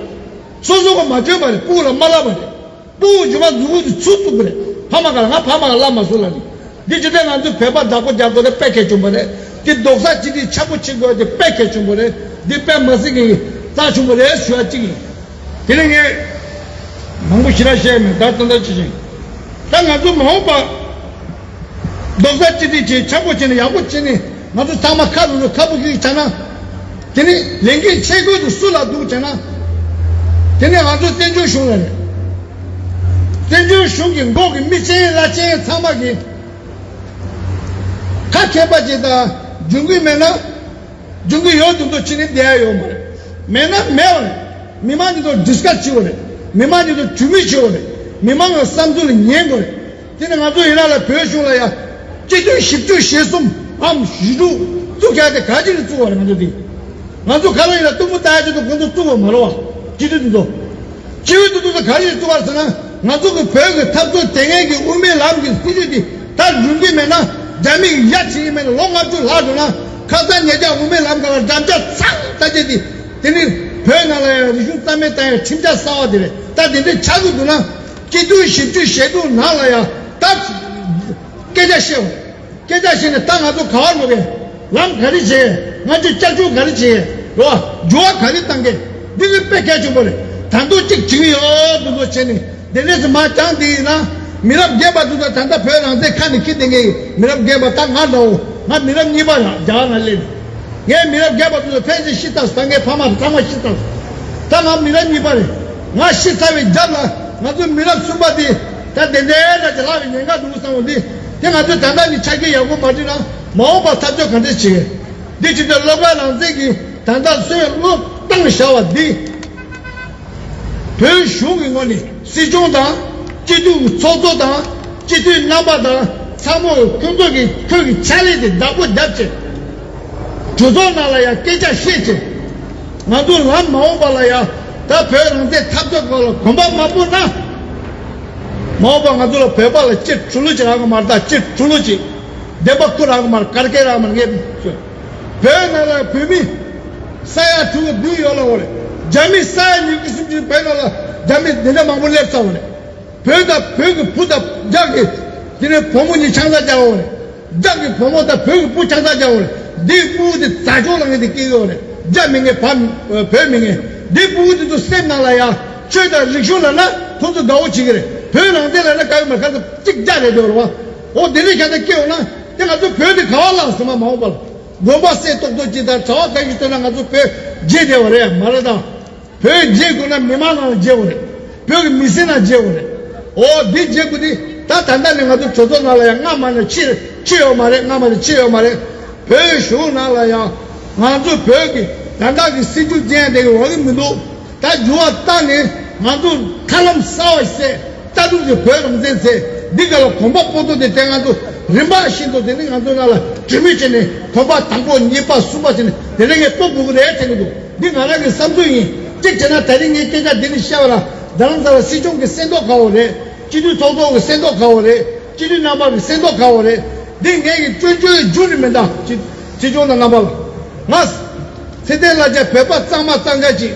སོ་སོ་གིས་མ་འཇོན་པ་རེད། སྤུ་གུ་ལ་མ་བསླབ་པ་རེད། སྤུ་གུ་འཇོན་པ་མཛུབ་གུ་དེ་ཚུགས་ཐུབ་ཀྱི་རེད། ཕ་མ་ག་ལ་ང་ཕ་མ་ག་ལ་མ་སུ་ལ་ནི། འདི་ཇི་ལྟར་ང་ཚོ་བོད་པ་བདག་པོ་རྒྱག་དགོས་དེ་དཔེ་གལ་ཆེན་པོ་རེད། འདི་རྡོག་རྩ་གཅིག་སྒྲིལ་ཆགས་པོ་བྱེད་དགོས་དེ་དཔེ་གལ་ཆེན་པོ་རེད། འདི་དཔེ་མ་སྲིད་ཀྱི་རྩ་ཆེན་པོ་རེད་ཞུ་བ་གཅིག་ཡིན། དེ་ནས་ངས་མང་པོ་ཞེ་དྲག་བཤད་མེད། ད་ཏན་ཏན་ཅི་བྱེད། ད་ང་ཚོ་མ་འོངས་པ་རྡོག་རྩ་གཅིག་སྒྲིལ་བྱེད། ཆགས་པོ་བྱེད་ནས་ཡག་པོ་བྱེད་ནས། ང་ཚོ་ཚང་མ་ཁ་རུ་རུ་ཁ་ཕྱོགས་གཅིག་བྱས་ན། དེ་ནི་ལས་འགན་ཆེ་ཤོས་དེ་སུ་ལ་འདུག་བྱས་ན། དེ་ནི་ང་ཚོ་བཙན་བྱོལ་གཞུང་ལ་རེད། བཙན་བྱོལ་གཞུང་གི་འགོ་གི་མི་ཆེན་བླ་ཆེན་ཚང་མ་གིས་ཁ་མཁས་པ་ཅིག་དང་། འཇོན་གི་མེད་ན། འཇོན་གི་ཡོད་དེ་ཚོ་ཕྱི་ནས་བསྡད་ཡ་ཡོད་མ་རེད། མེད་ན་མེད་པ་རེད། མི་མང་གི་ཐོག་ཌིས་ཀ་སི་བྱེད་དགོས་རེད། མི་མང་གི་ཐོག་གྲོས་མོལ་བྱེད་དགོས་རེད། མི་མང་གི་བསམ་ཚུལ་ལ་ཉན་དགོས་རེད། དེ་ནི་ང་ཚོ་ཡིན་ན་ལ་བོད་གཞུང་ལ་ཡ། སྤྱི་འཐུས་བཞི་བཅུ་ཞེ་གསུམ་འམ་བཞི་དྲུག་བཙུགས་ཡ་དེ་ག་ཅི་ནས་བཙུགས་པ་རེད། ང་ཚོ་དེ། ང་ཚོ་ཁ་ལ་ཡིན་ན་གཏུམ་པོ་ལྟ་ཡ་ཆེད་དུ་ཁོང་ཚོ་བཙུགས་པ་མ་རེད་བ། སྤྱི་འཐུས་དེ་ཚོ། སྤྱི་འཐུས་དེ་ཚོ་ག་ཅི་ནས་བཙུགས་པ་རེད་ཟེར་ན། ང་ཚོ་གི་བོད་ཀྱི་འཐབ་རྩོད་དེ་སྔའི་གི་དབུ་མའི་ལམ་གྱི་སྲིད་ཇུས་དེ་ད་རུལ་གྱི་མེད་ན། རྒྱ་མི་གི་ཡ་བྱེད་ཀྱི་མེད་ན། ལོ་ལྔ་བཅུ་ལྷག་འགྲོ་ན་ཁ་སང་ཉེ་ཆར་དབུ་མའི་ལམ་སྒང་ལ་འགྲམ་ལྕག་ཚང་ལྟ་བྱེད་དེ། དེ་ནི་བོད་ནང་ལ་ཡང་རིག་གཞུང་རྩ་མེད་བཏང་ཡ་ཁྲིམས་འཆར་གསར་བ་དེ་རེད། ད་དེ་འདྲ་ཆགས་ཀྱི་འདུག་ན། སྤྱི་འཐུས་བཞི་བཅུ་ཞེ་དྲུག་ནང་ལ་ཡང་ད་སྐད་ཆ་བཤད་པ་རེད། སྐད་ཆ་བཤད་ནས་ད་ང་ཚོ་ག་བར་འགྲོ་གི། ལམ་ག་རེ་བྱེད། ང་ཚོས་བསྐྱར་ཞིབ་ག་རེ་བྱེད། རོ། འགྱུར་བ་ག་རེ་གཏང་གི། འདི་ནི་དཔེ་གལ་ཆེན་པོ་རེད། ད་དུང་གཅིག་བྱེད་ཀྱི་ཡོད་འདུག་བཟོ་བྱས་ནས། དེ་འདྲས་སུ་མ་བྱང་དེ་ཡིན་ན། མི་རབས་རྒན་པ་ཚོ་དང་ད་ལྟ་བོད་རང་བཙན་ཁ་ནས་འཁྱེར་བསྡད་མཁན་གྱི་མི་རབས་རྒན་པ་ད་ང་འདྲ་བོ། ང་མི་རབས་གཉིས་པ་རང་རྒྱ་གར་ནང་སླེབས་ནས། ངའི་མི་རབས་བརྒྱད་པ་དེ་ཚོ་ཕལ་ཆེར་ཤི་ཚར་སོང་། ད་ངའི་ཕ་མ་ཚང་མ་ཤི་ཚར་སོང་། ད་ང་མི་རབས་གཉིས་པ་རེད། ང་ཤི་ཚར་བའི་རྒྱབ་ལ་ང་ཚོའི་མི་རབས་གསུམ་པ་དེ་ད་དེ་འདྲའི་འདྲ་ཅིག་ལྷག་པའི་ཉེན་ཁ་འདུག་བསམ་བ་འདི། དེ་ང་ཚོས་ད་ལྟ་ནས་ཆ་རྐྱེན་ཡག་པོ་མ་བསྒྲིགས་ན་མ་འོངས་པར་ཐབས་སྐྱོ་ག་འདྲ་བྱེད་ཀྱི། འདི་ཕྱིན་ཆད་བློ་དགའ་རང་བཙན་གྱིས་ད་ལྟ་སོན་བློ་བཏང་བཞག་པ་འདི། བོད་གཞུང་གི་ངོས་ནས་སྲིད་སྐྱོང་དང་། སྤྱི་འཐུས་ཀྱི་ཚོགས་གཙོ་དང་། སྤྱི་འཐུས་རྣམ་པ་དང་། ཚང་མ་ཁོང་ཚོ་གི་ཁོས་ཀྱི་ཕྱག་ལས་དེ་བདག་པོ་རྒྱབ་བྱས། གྲོས་ཚོགས་ནང་ལ་ཡང་སྐད་ཆ་བཤད་བྱས། ང་ཚོ་ལམ་མ་འོངས་པ་ལ་ཡང་ད་བོད་རང་བཙན་འཐབ་རྩོད་སྐོར་ལ་གོམ་པ་མ་སྤོ་ན། མ་འོངས་པ་ང་ཚོ་ལ་བོད་པ་ལ་གཅིག་འཕྲོ་ལོ་གཅིག་རག་གི་མ་རེད། ད་གཅིག་འཕྲོ་ལོ་གཅིག་བདེན་པ་ཁུར་རག་གི་མ་རེད། གར་སྐད་རག་གི་མ་རེད། ངས་བོད་ནང་ལ་བོད་མི་ས་ཡ་དྲུག་བདུན་ཡོད་ལ་འོ་རེད། རྒྱ་མི་ས་ཡ་ཉི་ཤུ་སུམ་ཅུ་བོད་ནང་ལ་རྒྱ་མི་འདི་འདྲ་མང་པོ་སླེབས་ཚར་བ་རེད། བོད་དང་བོད་ཀྱི་བུ་དང་རྒྱ་གི་དེ་ནས་བུ་མོ་གཉིས་ཆང་ས་རྒྱག་འོ་རེད། རྒྱ་གི་བུ་མོ་དང་བོད་ཀྱི་བུ་ཆང་ས་རྒྱག་འོ་རེད། འདིའི་ཕྲུ་གུ་དེ་རྩ་ཆོག་ལ་ངས་དེ་སྐྱེ་གི་འོ་རེད། རྒྱ་མི་ངན་བ་བོད་མི་ངན། འདིའི་ཕྲུ་གུ་དེ་ཚོ་སེམས་ནང་ལ་ཡ་ཆོས་དང་རིག་གཞུང་ལབ་ན་ཁོང་ཚོ་དགའ་བོ་བྱེད་ཀྱི་རེད། བོད་རང་བཙན་ལབ་ན་དགའ་གི་མ་རེད། ཁ་ཚ་གཅིག་རྒྱ་རེད་འདོད་རེད་བ། འོ་དེ་འདྲའི་ཁ་ཚ་སྐྱེ་འོང་ན་དེ་ང་ཚོ་བོད་དེ་ག་བ་ལ་སོང་མ་མ་འོངས་པ་ལ། དགོན་པ་གསེར་ཏོག་ཏོག་ཅིག་དང་གྲྭ་བ་ཁ་ཤས་བཏོན་ན་ང་ཚོ་བོད་རྒྱས་བསྡད་པ་རེད་མ་རེད་དང་། བོད་རྒྱས་དགོས་ན་མི་མང་ནང་ལ་རྒྱས་དགོས་རེད། བོད་ཀྱི་མི་སེར་ནང་རྒྱས་དགོས་རེད། འོ་འདི་རྒྱས་དགོས་དེ་ད་ད་ལྟ་ནས་ང་ཚོ་གྲོས་ཚོགས་ནང་ལ་ཡང་སྔ་མ་ནས་ཕྱིར་ཕྱིར་ཡོད་མ་རེད། སྔ་མ་ནས་ཕྱིར་ཡོད་མ་རེད། བོད་གཞུང་ནང་ལ་ཡང་ང་ཚོ་བོད་ཀྱི་ད་ལྟ་གི་སྲིད་ཇུས་ཅན་དེ་གི་འོག་གི་མི་འདུག་ད་འགྱུར་བ་བཏང་ནས་ང་ཚོ་ཐབས་ལམ་གསར་བ་ཞིག་བཙལ། ལྟ་གྲུབ་ཀྱི་བོད་རང་བཙན་ཟེར་འདི་ག་ལ་གོམ་པ་སྤོ་ཐུབ་དེ་དེ་ང་ཚོ་རིམ་པ་བཞིན་དུ་དེ་ནི་ང་ཚོ་ནང་ལ་གྲོས་མོལ་བྱས་ནས་གོམ་པ་དང་པོ་གཉིས་པ་གསུམ་པ་བྱས་ནས་དེ་ནས་ངས་སྤོ་དགོས་ཀྱི་རེད་དྲན་གྱི་འདུག་འདི་ང་རང་གི་བསམ་ཚུལ་ཡིན། གཅིག་བྱས་ན་ད་རིང་ངས་སྐད་ཆ་འདི་ནས་བཤད་པ་ལ་རྡ་རམ་ས་ལ་སྲིད་སྐྱོང་གི་སེམས་ཐོག་ག་བོ་རེད། སྤྱི་འཐུས་ཚོགས་གཙོ་གི་སེམས་ཐོག་ག་བོ་རེད། སྤྱི་འཐུས་རྣམ་པ་གི་སེམས་ཐོག་ག་བོ་རེད། འདི་ངས་ཀྱི་སྐྱོན་བརྗོད་རྒྱུ་རེད་མི་འདུག་སྤྱི་སྤྱི་སྐྱོང་དང་རྣམ་པ་ལ། ང་། ཚེ་བརྟན་ལ་རྒྱ་བོད་པ་གཙང་མ་གཙང་རྐྱང་ཅིག་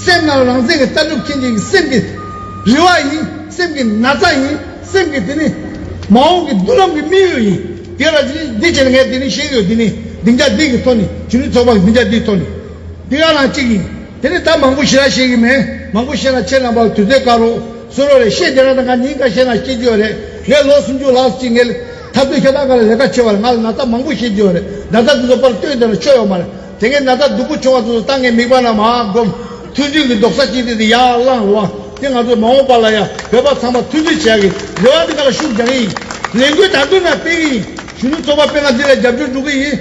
སེམས་ནང་རང་བཙན་གྱི་ལྟ་གྲུབ་མཁན་ཅིག་གི་སེམས་ཀྱི་རེ་བ་ཡིན། སེམས་ཀྱི་ན་ཚ་ཡིན། སེམས་ཀྱི་དེ་ནི་མ་འོངས་ཀྱི་མདུན་ལམ་གྱི་དམིགས་ཡུལ་ཡིན། དེ་ལ་འདི་བྱས་ནས་ངས་དེ་ནི་ཤེས་ཀྱི་ཡོད། འདི་ནི་སྡིངས་ཆ་འདི་གི་ཐོག་ནས་གཞོན་ནུ་ཚོགས་པ་གི་སྡིངས་ཆ་འདིའི་ཐོག་ནས་འདི་ག་རང་གཅིག་ཡིན། དེ་ནི་ད་མང་པོ་ཞེ་དྲག་བཤད་ཀྱི་མེད། མང་པོ་བཤད་ན་ཁྱེད་རྣམ་པ་ལ་དུས་ཚོད་བཀག་རོགས། བཟོ་རོགས་རེད། བཤད་བསྡད་ར་ད་ང་ཉིན་འགའ་བཤད་ན་སྐྱིད་རྒྱུ་རེད། ངས་ལོ་སུམ་ཅུ་ལྷག་ཅིག་ངས་འཐབ་རྩོད་ཤ་སྟག་སྒང་ལ་ལས་ཀ་བྱས་པ་རེད། ང་ལ་ན་ཚ་མང་པོ་བཤད་རྒྱུ་རེད། ན་ཚ་འདི་ཚོ་པར་སྟོན་བསྡད་ན་ཆོ་ཡོད་མ་རེད། དེ་ངས་ན་ཚ་སྡུག་པོ་བྱུང་བ་ཚོ་ད་ངས་མིད་པ་ན་མ་སྒོམ། མཐུན་སྒྲིལ་གྱི་རྡོག་རྩ་གཅིག་སྒྲིལ་དེ་ཡར་བླངས་རོགས། དེ་ང་ཚོ་མ་འོངས་པ་ལ་ཡང་བོད་པ་ཚང་མ་མཐུན་སྒྲིལ་བྱེད་ཡག་གི་རེ་བ་འདི་ག་ལ་ཤུགས་རྒྱག་གི་ཡིན། ལས་འགུལ་ད་དུང་ན་སྤེལ་གི་ཡིན། གཞོན་ནུ་ཚོགས་པ་སྤེལ་ང་འདི་ལ་རྒྱབ་སྐྱོར་འགྲོ་གི་ཡིན།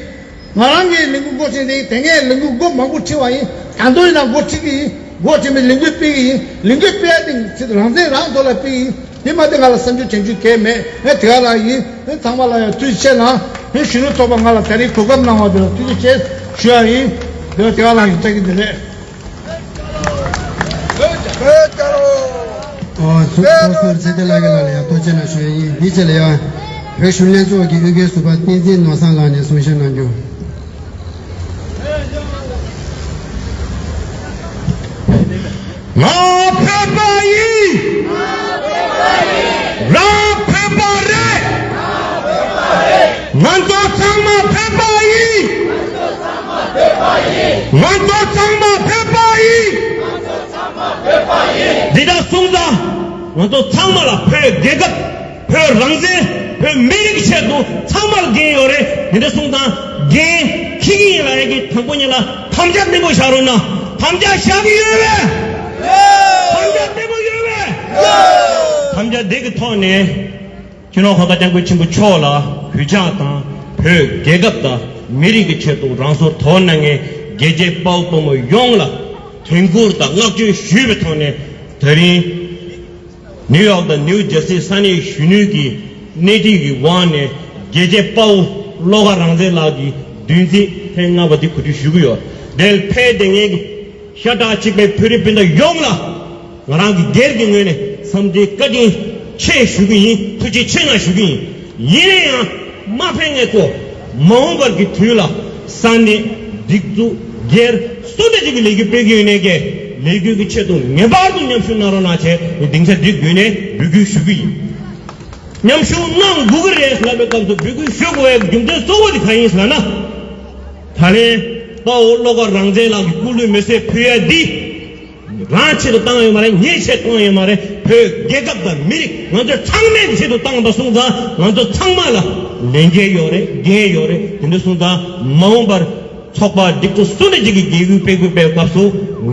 ང་རང་གིས་ལས་འགུལ་འགོ་ཁྲིད་དེ་དེ་ངས་ལས་འགུལ་འགོ་མང་པོ་ཁྲིད་པ་ཡིན། ད་དུང་ཡིན་ན་འགོ་ཁྲིད་ཀྱི་ཡིན། འགོ་ཁྲིད་མི་ལས་འགུལ་སྤེལ་གྱི་ཡིན། ལས་འགུལ་སྤེལ་ཏེ་ཚེ་རང་བཙན་རང་ཐོག་ལ་སྤེལ་གྱི་ཡིན། དེ་མ་གཏོགས་ང་ལ་བསམ་ཚུལ་དྲན་རྒྱུ་གལ་མེད། ངས་དེ་ག་རང་ཡིན། ངས་ཚང་མ་ལ་ཡང་ཐུགས་རྗེ་ཆེ་གནང་། ངས་གཞོན་ནུ་ཚོགས་པ་ང་ལ་ད་རེས་གོ་སྐབས་གནང་བ་དེ་ལ་ཐུགས་རྗེ་ཆེ་ཞུ་ཡ་ཡིན། དེ་ལ་དེ་ག་རང་ཡིན། བཀྲ་ཤིས་བདེ་ལེགས། ཨོ་ཚོགས་ཚོགས་ཟུར་ཚེ་བརྟན་ལགས་ཀྱི་ལག་ལ་ཡང་ཐུགས་རྗེ་ཆེ་གནང་ཞུ་ཡ་ཡིན། འདི་རྗེས་ལ་ཡང་བོད་གཞོན་ལྷན་ཚོགས་ཀྱི་དབུས་པའི་ཟུར་པ་བསྟན་འཛིན་ནོར་བཟང་ལགས་ནས་གསུང་བཤད་གནང་རྒྱུ། ང་བོད་པ་ཡིན། རང་བོད་པ་རེད། ང་ཚོ་ཚང་མ་བོད་པ་ཡིན། ང་ཚོ་ཚང་མ་བོད་པ་ཡིན། འདི་འདྲ་གསུངས་ཙང་ང་ཚོ་ཚང་མ་ལ་བོད་རྒྱལ་ཁབ། བོད་རང་བཙན། བོད་མི་རིགས་ཆེད་དུ་ཚང་མར་འགན་ཡོད་རེད། དེ་འདྲ་གསུངས་དང་འགན་འཁྱེར་གྱི་ཡིན་ལ་ཡ་གི་དང་པོ་ཉིད་ལ་དམ་བཅའ་བརྟན་པོ་བཞག་རོགས་གནང་། དམ་བཅའ་བཞག་གི་ཡོད་པས། དམ་བཅའ་བརྟན་པོ་ཡོད་པས། དམ་བཅའ་འདི་གི་ཐོག་ནས་སྤྱི་ནོར་གོང་ས་སྐྱབས་མགོན་ཆེན་པོ་མཆོག་ལ་གུས་ཕྱག་དང་། བོད་རྒྱལ་ཁབ་དང་མི་རིགས་ཀྱི་ཆེད་དུ་རང་སྲོག་དོར་གནང་མཁན་རྒྱལ་གཅེས་དཔའ་བོ་དཔའ་མོ་ཡོངས་ལ་དྲན་སྐུལ་དང་བསྔགས་བརྗོད་ཞུས་པའི་ཐོག་ནས་ད་རིང་ནིའུ་ཡོག་དང་ནིའུ་ཇར་སི་ས་གནས་གཞོན་ནུའི་གི་སྣེ་ཁྲིད་ཀྱི་དབང་ནས་རྒྱལ་གཅེས་དཔའ་བོ་བློ་དགའ་རང་བཙན་ལགས་ཀྱི་བདུན་ཚིགས་ཐེངས་ལྔ་པ་འདི་གོ་སྒྲིག་ཞུ་གི་ཡོད། དེར་ཕེབས་བསྡད་མཁན་གྱི་ཤ་ཁྲག་གཅིག་པའི་བོད་རིགས་སྤུན་ཟླ་ཡོངས་ལ་ང་རང་གི་སྒེར་གྱི་ངོས་ནས་འཚམས་འདྲི་བཀའ་དྲིན་ཆེ་ཞུ་གི་ཡིན། ཐུགས་རྗེ་ཆེ་གནང་ཞུ་གི་ཡིན། ཡིན་ན་ཡང་མ་ཕེབས་མཁན་ཚོ་མ་འོངས་པར་གྱི་དུས་ལ་ས་གནས་སྒྲིག་འཛུགས་སྒེར་སུ་འདྲ་ཅིག་གི་ལས་འགུལ་སྤེལ་གྱི་ཡོད་ནའི་ཀྱེ་ལས་འགུལ་གྱི་ཆེད་དུ་ངེས་པར་དུ་མཉམ་ཞུགས་གནང་རོགས་གནང་བྱས་ནས་སྡིངས་ཆ་འདི་བརྒྱུད་ནས་འབོད་སྐུལ་ཞུ་གི་ཡིན། མཉམ་ཞུགས་གནང་དགོས་ཀྱི་རེད་ལབ་པའི་སྐབས་སུ་འབོད་སྐུལ་ཞུ་དགོས་པའི་རྒྱུ་མཚན་གཙོ་བོ་དེ་གང་ཡིན་ཟེར་ན། ད་ལན་དཔའ་བོ་བློ་དགའ་རང་བཙན་ལགས་ཀྱི་སྐུ་ལུས་མེ་སྲེག་ཕུལ་ཡ་འདི། རང་ཆེད་དུ་བཏང་ཡོད་མ་རེད། ངའི་ཆེད་བཏང་ཡོད་མ་རེད། བོད་རྒྱལ་ཁབ་དང་མི་རིགས་ང་ཚོ་ཚང་མའི་ཆེད་དུ་བཏང་པ་སོང་ཙང་ང་ཚོ་ཚང་མ་ལ་ལས་འགན་ཡོད་རེད། འགན་ཡོད་རེད། དེ་འདྲ་སོང་ཙང་མ་འོངས་པར་ཚོགས་པ་སྒྲིག་འཛུགས་སུ་ནས་ཅིག་གི་རྒྱལ་ཡུལ་སྤེལ་དགོས་པའི་སྐབས་སུ་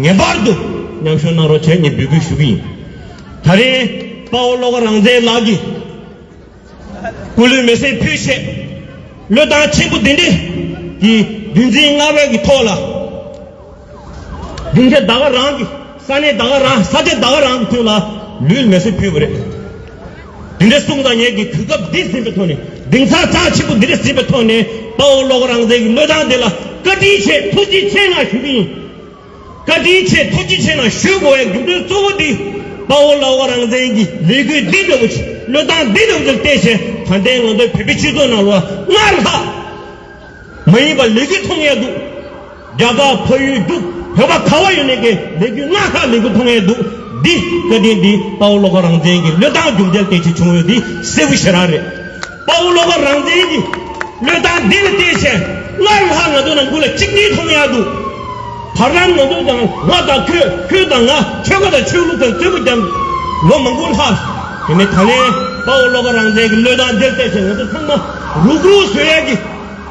ངེས་པར་དུ་མཉམ་ཞུགས་གནང་རོགས་བྱས་ངས་འབོད་སྐུལ་ཞུ་གི་ཡིན། ད་རེས་དཔའ་བོ་བློ་དགའ་རང་བཙན་ལགས་ཀྱིས་སྐུ་ལུས་མེ་སྲེག་ཕུལ་ཆེད་བློས་བཏང་ཆེན་པོ་འདི་འདྲའི་གི་བདུན་ཚིགས་ལྔ་པའི་གི་ཐོག་ལ། སྡིངས་ཆ་ད་ག་རང་གི་ས་གནས་ད་ག་རང་ས་ཆ་ད་ག་རང་གི་ཐོག་ལ་ལུས་མེ་སྲེག་ཕུལ་བ་རེད། འདི་འདྲ་གསུངས་དང་ངས་ཀྱི་གོ་སྐབས་འདི་ཟིན་པའི་ཐོག་ནས་སྡིངས་ཆ་རྩ་ཆེན་པོ་འདི་འདྲ་ཟིན་པའི་ཐོག་ནས་དཔའ་བོ་བློ་དགའ་རང་བཙན་གྱི་བློས་བཏང་འདི་ལ་བཀའ་དྲིན་ཆེ་ཐུགས་རྗེ་ཆེ་གནང་ཞུ་གི་ཡིན། བཀའ་དྲིན་ཆེ་ཐུགས་རྗེ་ཆེ་གནང་ཞུ་དགོས་པའི་རྒྱུ་མཚན་གཙོ་བོ་འདི་དཔའ་བོ་བློ་དགའ་རང་བཙན་གྱི་ལས་འགུལ་འདི་འདྲ་བོ་ཞིག་བློས་བཏང་འདི་འདྲ་བོ་ཞིག་བལྟས་བྱས་ད་ལྟའི་ང་ཚོའི་བོད་པའི་སྤྱི་ཚོགས་ནང་ལ་སྔར་ལྷག་མ་ཡིན་པ་ལས་འགུལ་མཐོང་ཡ་འདུག་རྒྱ་གར་ཕ་ཡུལ་འདུག་བོད་པ་ག་བ་ཡོད་ནས་ཀྱི་ལས་འགུལ་སྔར་ལྷག་ལས་འགུལ་མཐོང་ཡ་འདུག་འདི་བཀའ་དྲིན་འདི་དཔའ་བོ་བློ་དགའ་རང་བཙན་གྱི་བློས་བཏང་རྒྱུ་མཚན་བལྟས་བྱས་བྱུང་ཡོད་འདི་གསལ་པོ་ཞེ་དྲག་རེད། དཔའ་བོ་བློ་དགའ་རང་བཙན་གྱི་བློས་བཏང་འདི་ལ་བལྟས་བྱས་སྔར་ལྷག་ང་ཚོ་ནང་ཁུལ་ལ་གཅིག་སྒྲིལ་མཐོང་ཡ་འདུག་བར་ལམ་ང་ཚོ་དང་ང་དང་ཁྱོད་ཁྱོད་དང་ང་ཆོལ་ཁ་དང་ཆོས་ལུགས་དང་རྩོད་པ་རྒྱབ་ལོ་མང་པོ་ལྷག་དེ་ནས་ད་ལན་དཔའ་བོ་བློ་དགའ་རང་བཙན་གྱི་བློས་བཏང་འདིར་བལྟས་བྱས་ང་ཚོ་ཚང་མ་རུག་རུག་བཟོ་ཡ་གི་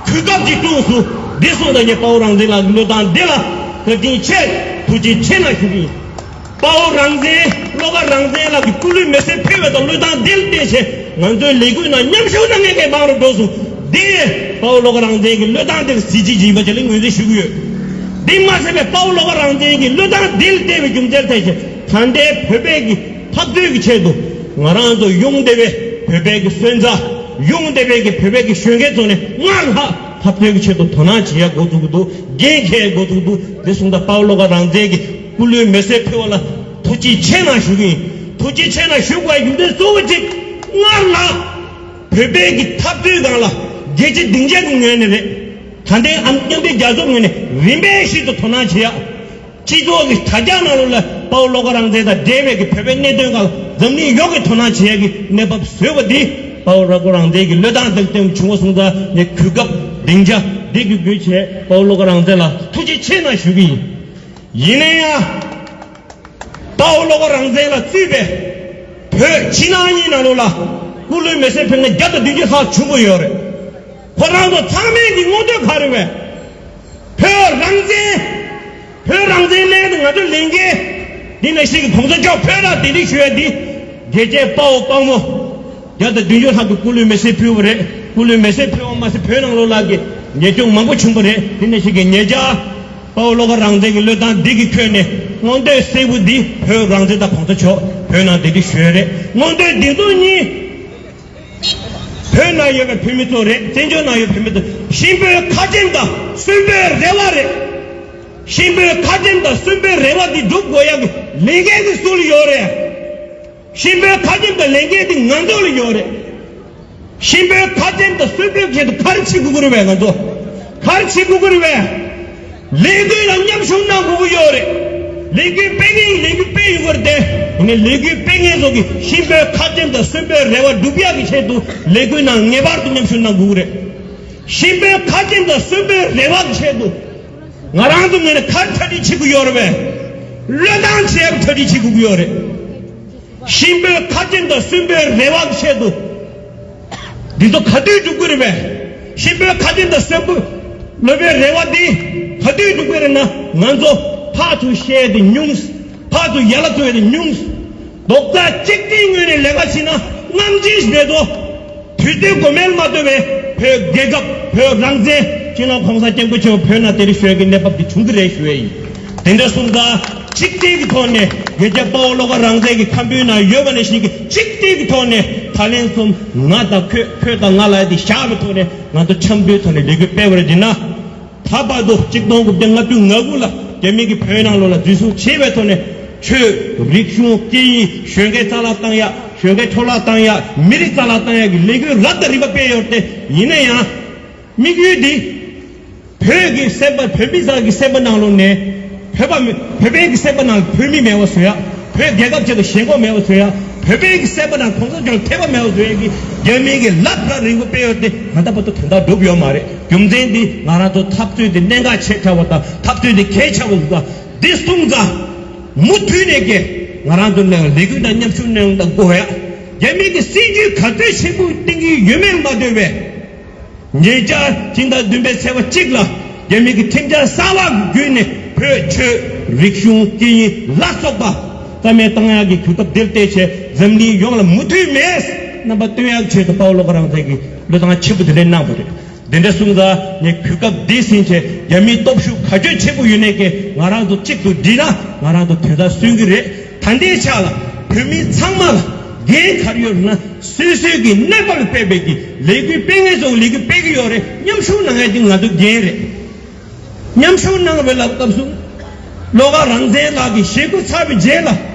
གོ་སྐབས་ཅིག་བྱུང་སོང་། འདི་སོང་ཙང་ངས་དཔའ་བོ་རང་བཙན་ལགས་ཀྱི་བློས་བཏང་འདི་ལ་བཀའ་དྲིན་ཆེ་ཐུགས་རྗེ་ཆེ་གནང་ཞུ་གི་ཡིན། དཔའ་བོ་རང་བཙན་བློ་དགའ་རང་བཙན་ལགས་ཀྱི་སྐུ་ལུས་མེ་སྲེག་ཕུལ་བ་དང་བློས་བཏང་འདི་ལ་བརྟེན་བྱས་ང་ཚོའི་ལས་འགུལ་ནང་མཉམ་ཞུགས་གནང་མཁན་གྱི་མང་རུ་འགྲོ་སོང་། འདི་དཔའ་བོ་བློ་དགའ་རང་བཙན་གྱི་བློས་བཏང་འདི་ལ་གཟི་བརྗིད་ཡིན་པ་ཅིག་ལ་ངོས་འཛིན་ཞུ་གི་ཡོད། འདི་མ་ཟད་པའི་དཔའ་བོ་བློ་དགའ་རང་བཙན་གྱི་བློས་བཏང་འདི་ལ་བརྟེན་པའི་རྒྱུ་མཚན་ཐད་ཀྱི་ད་ལྟའི་བོད་པའི་གི་འཐབ་རྩོད་ཀྱི་ཆེད་དུ་ང་རང་ཚོ་ཡོང་བསྡད་པའི་བོད་པའི་གི་སོན་རྩ་ཡོང་བསྡད་པའི་གི་བོད་པའི་གི་གཞོན་སྐྱེས་ཚོ་ནས་སྔར་ལྷག་འཐབ་རྩོད་ཀྱི་ཆེད་དུ་དོ་སྣང་བྱེད་ཡ་འགོ་བཙུགས་ཀྱི་འདུག་འགན་འཁྱེར་ཡ་འགོ་བཙུགས་ཀྱི་འདུག་འདི་སོང་ཙང་དཔའ་བོ་བློ་དགའ་རང་བཙན་གྱི་སྐུ་ལུས་མེ་སྲེག་ཕུལ་བ་ལ་ཐུགས་རྗེ་ཆེ་གནང་ཞུ་གི་ཡིན། ཐུགས་རྗེ་ཆེ་གནང་ཞུ་དགོས་པའི་རྒྱུ་མཚན་གཙོ་བོ་གཅིག་སྔར་ལྷག་བོད་པའི་གི་འཐབ་རྩོད་སྒང་ལ་རྒྱལ་སྤྱི་སྡིངས་ཆ་གི་ངོས་ནས་རེད། ད་ལྟའི་ཨ་མཉམ་འབྲེལ་རྒྱལ་ཚོགས་ངོས་ནས་རིམ་པས་ཤིག་ཏུ་དོ་སྣང་བྱེད་ཡ། སྤྱི་ཚོགས་ཀྱི་དྲ་རྒྱ་ནང་ལོགས་ལ་དཔའ་བོ་བློ་དགའ་རང་བཙན་དང་འབྲེལ་བའི་གི་བོད་པའི་གནད་དོན་ཁག་འཛམ་གླིང་ཡོངས་ཀྱིས་དོ་སྣང་བྱེད་ཡ་གི་གནས་བབ་བཟོས་པ་འདི་དཔའ་བོ་བློ་དགའ་རང་བཙན་གྱི་བློས་བཏང་དང་བསྟུན་བྱུང་བ་སོང་ཙང་ངས་གོ་སྐབས་སྡིངས་ཆ་འདི་གི་བརྒྱུད་བྱས་དཔའ་བོ་བློ་དགའ་རང་བཙན་ལ་ཐུགས་རྗེ་ཆེ་གནང་ཞུ་གི་ཡིན། ཡིན་ན་ཡང་དཔའ་བོ་བློ་དགའ་རང་བཙན་ལ་གཙོས་པའི་བོད་ཕྱི་ནང་གཉིས་ནང་ལོགས་ལ་སྐུ་ལུས་མེ་སྲེག་ཕུལ་མཁན་བརྒྱ་དང་བདུན་ཅུ་ལྷག་བྱུང་གི་ཡོད་རེད། ཁོ་རང་ཚོ་ཚང་མའི་གི་མངོན་འདོད་ག་རེ་བས། བོད་རང་བཙན། བོད་རང་བཙན་གླེང་དེ་ང་ཚོ་ལས་འགན་འདི་ནང་བཞིན་གྱི་གོང་ས་མཆོག་བོད་ལ་གདན་འདྲེན་ཞུ་ཡ་འདི་རྒྱལ་གཅེས་དཔའ་བོ་དཔའ་མོ་བརྒྱ་དང་བདུན་ཅུ་ལྷག་གི་སྐུ་ལུས་མེ་སྲེག་ཕུལ་བ་རེད། སྐུ་ལུས་མེ་སྲེག་ཕུལ་བ་མ་ཟད་བོད་ནང་ལོགས་ལ་གི་ཉེས་སྐྱོན་མང་པོ་བྱུང་བ་རེད། འདི་ནང་བཞིན་གྱི་ཉེ་ཆར་དཔའ་བོ་བློ་དགའ་རང་བཙན་གྱི་བློས་བཏང་འདི་གི་ཁྱོན་ནས་མངོན་འདོད་གསལ་པོ་འདི་བོད་རང་བཙན་དང་གོང་ས་མཆོག་བོད་ནང་གདན་འདྲེན་ཞུ་ཡ་རེད། མངོན་འདོད་འདི་ཚོ་གཉིས། བོད་ནང་ཡོད་པའི་བོད་མི་ཚོ་རེད། བཙན་བྱོལ་ནང་ཡོད་བོད་མི་ཚོ་གཤིན་པོའི་ཁ་ཆེམས་དང་གསོན་པོའི་རེ་བ་རེད། གཤིན་པོའི་ཁ་ཆེམས་དང་གསོན་པོའི་རེ་བ་འདི་སྒྲུབ་དགོས་ཡག་གི་ལས་འགན་འདི་སུ་ལ་ཡོད་རེད། གཤིན་པོའི་ཁ་ཆེམས་དང་ལས་འགན་འདི་ང་ཚོ་ལ་ཡོད་རེད། གཤིན་པོའི་ཁ་ཆེམས་དང་གསོན་པོའི་ཆེད་དུ་ག་རེ་བྱེད་དགོས་ཀྱི་རེད་པས། ང་ཚོ་ག་རེ་བྱེད་དགོས་ཀྱི་རེད་པས། ལས་འགུལ་ལ་མཉམ་ཞུགས་གནང་དགོས་ཀྱི་ཡོད་རེད། ལས་འགུལ་སྤེལ་མཁན་གྱིས་ལས་འགུལ་སྤེལ་ཡོང་གི་རེད་དེ། ཡིན་ནའི་ལས་འགུལ་སྤེལ་མཁན་ཚོ་གིས་གཤིན་པོའི་ཁ་ཆེམས་དང་གསོན་པོའི་རེ་བ་སྒྲུབ་ཡག་གི་ཆེད་དུ་ལས་འགུལ་ནང་ངེས་པར་དུ་མཉམ་ཞུགས་གནང་དགོས་ཀྱི་རེད། གཤིན་པོའི་ཁ་ཆེམས་དང་གསོན་པོའི་རེ་བ་གི་ཆེད་དུ་ང་རང་ཚོ་ངོས་ནས་ག་རེ་གྲ་སྒྲིག་བྱེད་དགོས་ཀྱི་ཡོད་རེད་པས། བློས་བཏང་བྱེད་ཡག་གི་གྲ་སྒྲིག་བྱེད་དགོས་ཀྱི་ཡོད་རེད། གཤིན་པོའི་ཁ་ཆེམས་དང་གསོན་པོའི་རེ་བ་གི་ཆེད་དུ། འདི་ཚོ་ག་དུས་འགྲུབ་ཀྱི་རེད་པས། གཤིན་པོའི་ཁ་ཆེམས་དང་གསོན་པོ་སློབ་དཔོན་རེ་བ་འདི་ག་དུས་འགྲུབ་ཀྱི་རེད་ན། ང་ཚོ་ཕར་ཚུར་བཤད་དེ་ཉུང་། ཕར་ཚུར་ཡ་ལ་བཙོས་ཏེ་ཉུང་། རྡོག་རྩ་གཅིག་སྒྲིལ་ངོས་ནས་ལས་ཀ་བྱས་ན་རྔམ་བརྗིད་མེད་དོ། དུས་ཚོད་དགོས་མེད་མ་ལྟོས་པའི་བོད་རྒྱལ་ཁབ་བོད་རང་བཙན་སྤྱི་ནོར་གོང་ས་སྐྱབས་མགོན་ཆེན་པོ་བོད་ནང་གདན་འདྲེན་ཞུ་ཡག་གི་གནས་བབ་འདི་བྱུང་གི་རེད་ཞུ་ཡ་ཡིན། དེ་འདྲ་སོང་ཙང་གཅིག་སྒྲིལ་གྱི་ཐོག་ནས་རྒྱལ་གཅེས་དཔའ་བོ་བློ་དགའ་རང་བཙན་གྱི་ཁ་འབུལ་ནང་ཡོད་པ་ནང་བཞིན་གྱི་གཅིག་སྒྲིལ་གྱི་ཐོག་ནས་ད་ལན་གསུམ་ང་དང་ཁྱོད་ཁྱོད་དང་ང་ལབ་ཡ་དེ་བཞག་པའི་ཐོག་ནས་ང་ཚོ་འཆམ་མཐུན་ཐོག་ནས་ལས་འགུལ་སྤེལ་བ་རེད། འདི་ན་ད་བར་དུ་གཅིག་སྟོང་དགུ་བརྒྱ་ལྔ་བཅུ་ང་དགུ་ལ་རྒྱ་མི་གིས་བོད་ནང་ལོགས་ལ་འཛིན་བཟུང་བྱས་པའི་ཐོག་ནས་ཆོས་རིག་གཞུང་སྐད་ཡིག་གཞོན་སྐྱེས་རྩ་བརླག་བཏང་ཡ། གཞོན་སྐྱེས་འཕྲོ་བརླག་བཏང་ཡ། མི་རིགས་རྩ་བརླག་བཏང་ཡ་གི་ལས་འགུལ་རབ་དང་རིམ་པ་སྤེལ་ཡོད་དེ། ཡིན་ན་ཡང་དམིགས་ཡུལ་འདི་བོད་ཀྱི་སེམས་པ་བོད་མི་ཚང་གི་སེམས་པ་ནང་ལོགས་ནས་བོད་པ་མི་བོད་པའི་གི་སེམས་པ་ནང་བོད་མི་མེད་པ་བཟོ་ཡ། བོད་རྒྱལ་ཁབ་ཆེད་དུ་ཞེན་ཁོག་མེད་པ་བཟོ་ཡ། བོད་པའི་གི་སེམས་པ་ནང་གོང་ས་མཆོག་དད་པ་མེད་པ་བཟོ་ཡ་གི་རྒྱ་མི་གི་ལབ་ཁ་རིང་པོ་སྤེལ་ཡོད་དེ་ད་ལྟ་བར་དུ་དོན་དག་འགྲུབ་ཡོད་མ་རེད། རྒྱུ་མཚན་འདི་ང་རང་ཚོ་འཐབ་རྩོད་འདི་གནད་འགག་ཆེ་ཆགས་པ་དང་འཐབ་རྩོད་འདི་གལ་ཆེ་བ་འདུག་ག་འདི་གསུངས་ཙང་ མུ་མཐུད་ནས་ཀྱི་ང་རང་ཚོ་ནང་ལས་འགུལ་དང་མཉམ་ཞུགས་གནང་དང་དགོས་ཡ། རྒྱ་མི་གི་སྲིད་ཇུས་ག་ཚོད་ཆེན་པོ་གཏིང་གི་ཡོད་མེད་མ་ལྟོས་པའི། ཉེ་ཆར་སྤྱི་ཟླ་བདུན་པའི་ཚེས་པ་གཅིག་ལ་རྒྱ་མི་གི་ཁྲིམས་འཆར་གསར་བ་བརྒྱུད་ནས་བོད་ཆོས་རིག་གཞུང་སྐད་ཡིག་ལ་སོགས་པ་རྩ་མེད་བཏང་ཡག་གི་གོ་སྐབས་འདིར་བལྟས་བྱས་འཛམ་གླིང་ཡོངས་ལ་མུ་མཐུད་མེད་རྣམ་པ་སྟོན་ཡག་ཆེད་དུ་དཔའ་བོ་བློ་དགའ་རང་བཙན་གྱིས་བློས་བཏང་ཆེན་པོ་དེ་འདྲ་གནང་བ་རེད། དེ་འདྲ་གསུངས་ཙང་ངས་གོ་སྐབས་འདི་ཟིན་བྱས་རྒྱ་མིའི་སྟོབས་ཤུགས་ག་ཚོད་ཆེན་པོ་ཡོད་ནས་ཀྱི་ང་རང་ཚོ་གཅིག་ཏུ་སྒྲིལ་ན་ང་རང་ཚོ་དོན་དག་སོན་གྱི་རེད། ད་ལྟའི་ཆ་ལ་བོད་མི་ཚང་མ་ལ་འགན་ག་རེ་ཡོད་ན་སོ་སོའི་གི་གནས་བབ་ལ་དཔག་པའི་གི་ལས་འགུལ་སྤེལ་མཁན་ཚོ་ལས་འགུལ་སྤེལ་གི་ཡོད་རེད། མཉམ་ཞུགས་གནང་མཁན་དེ་ང་ཚོ་འགན་རེད། མཉམ་ཞུགས་གནང་བའི་ལབ་སྐབས་སུ། བློ་དགའ་རང་བཙན་ལགས་ཀྱི་ཞེ་དགུ་ཚར་བའི་རྗེས་ལ་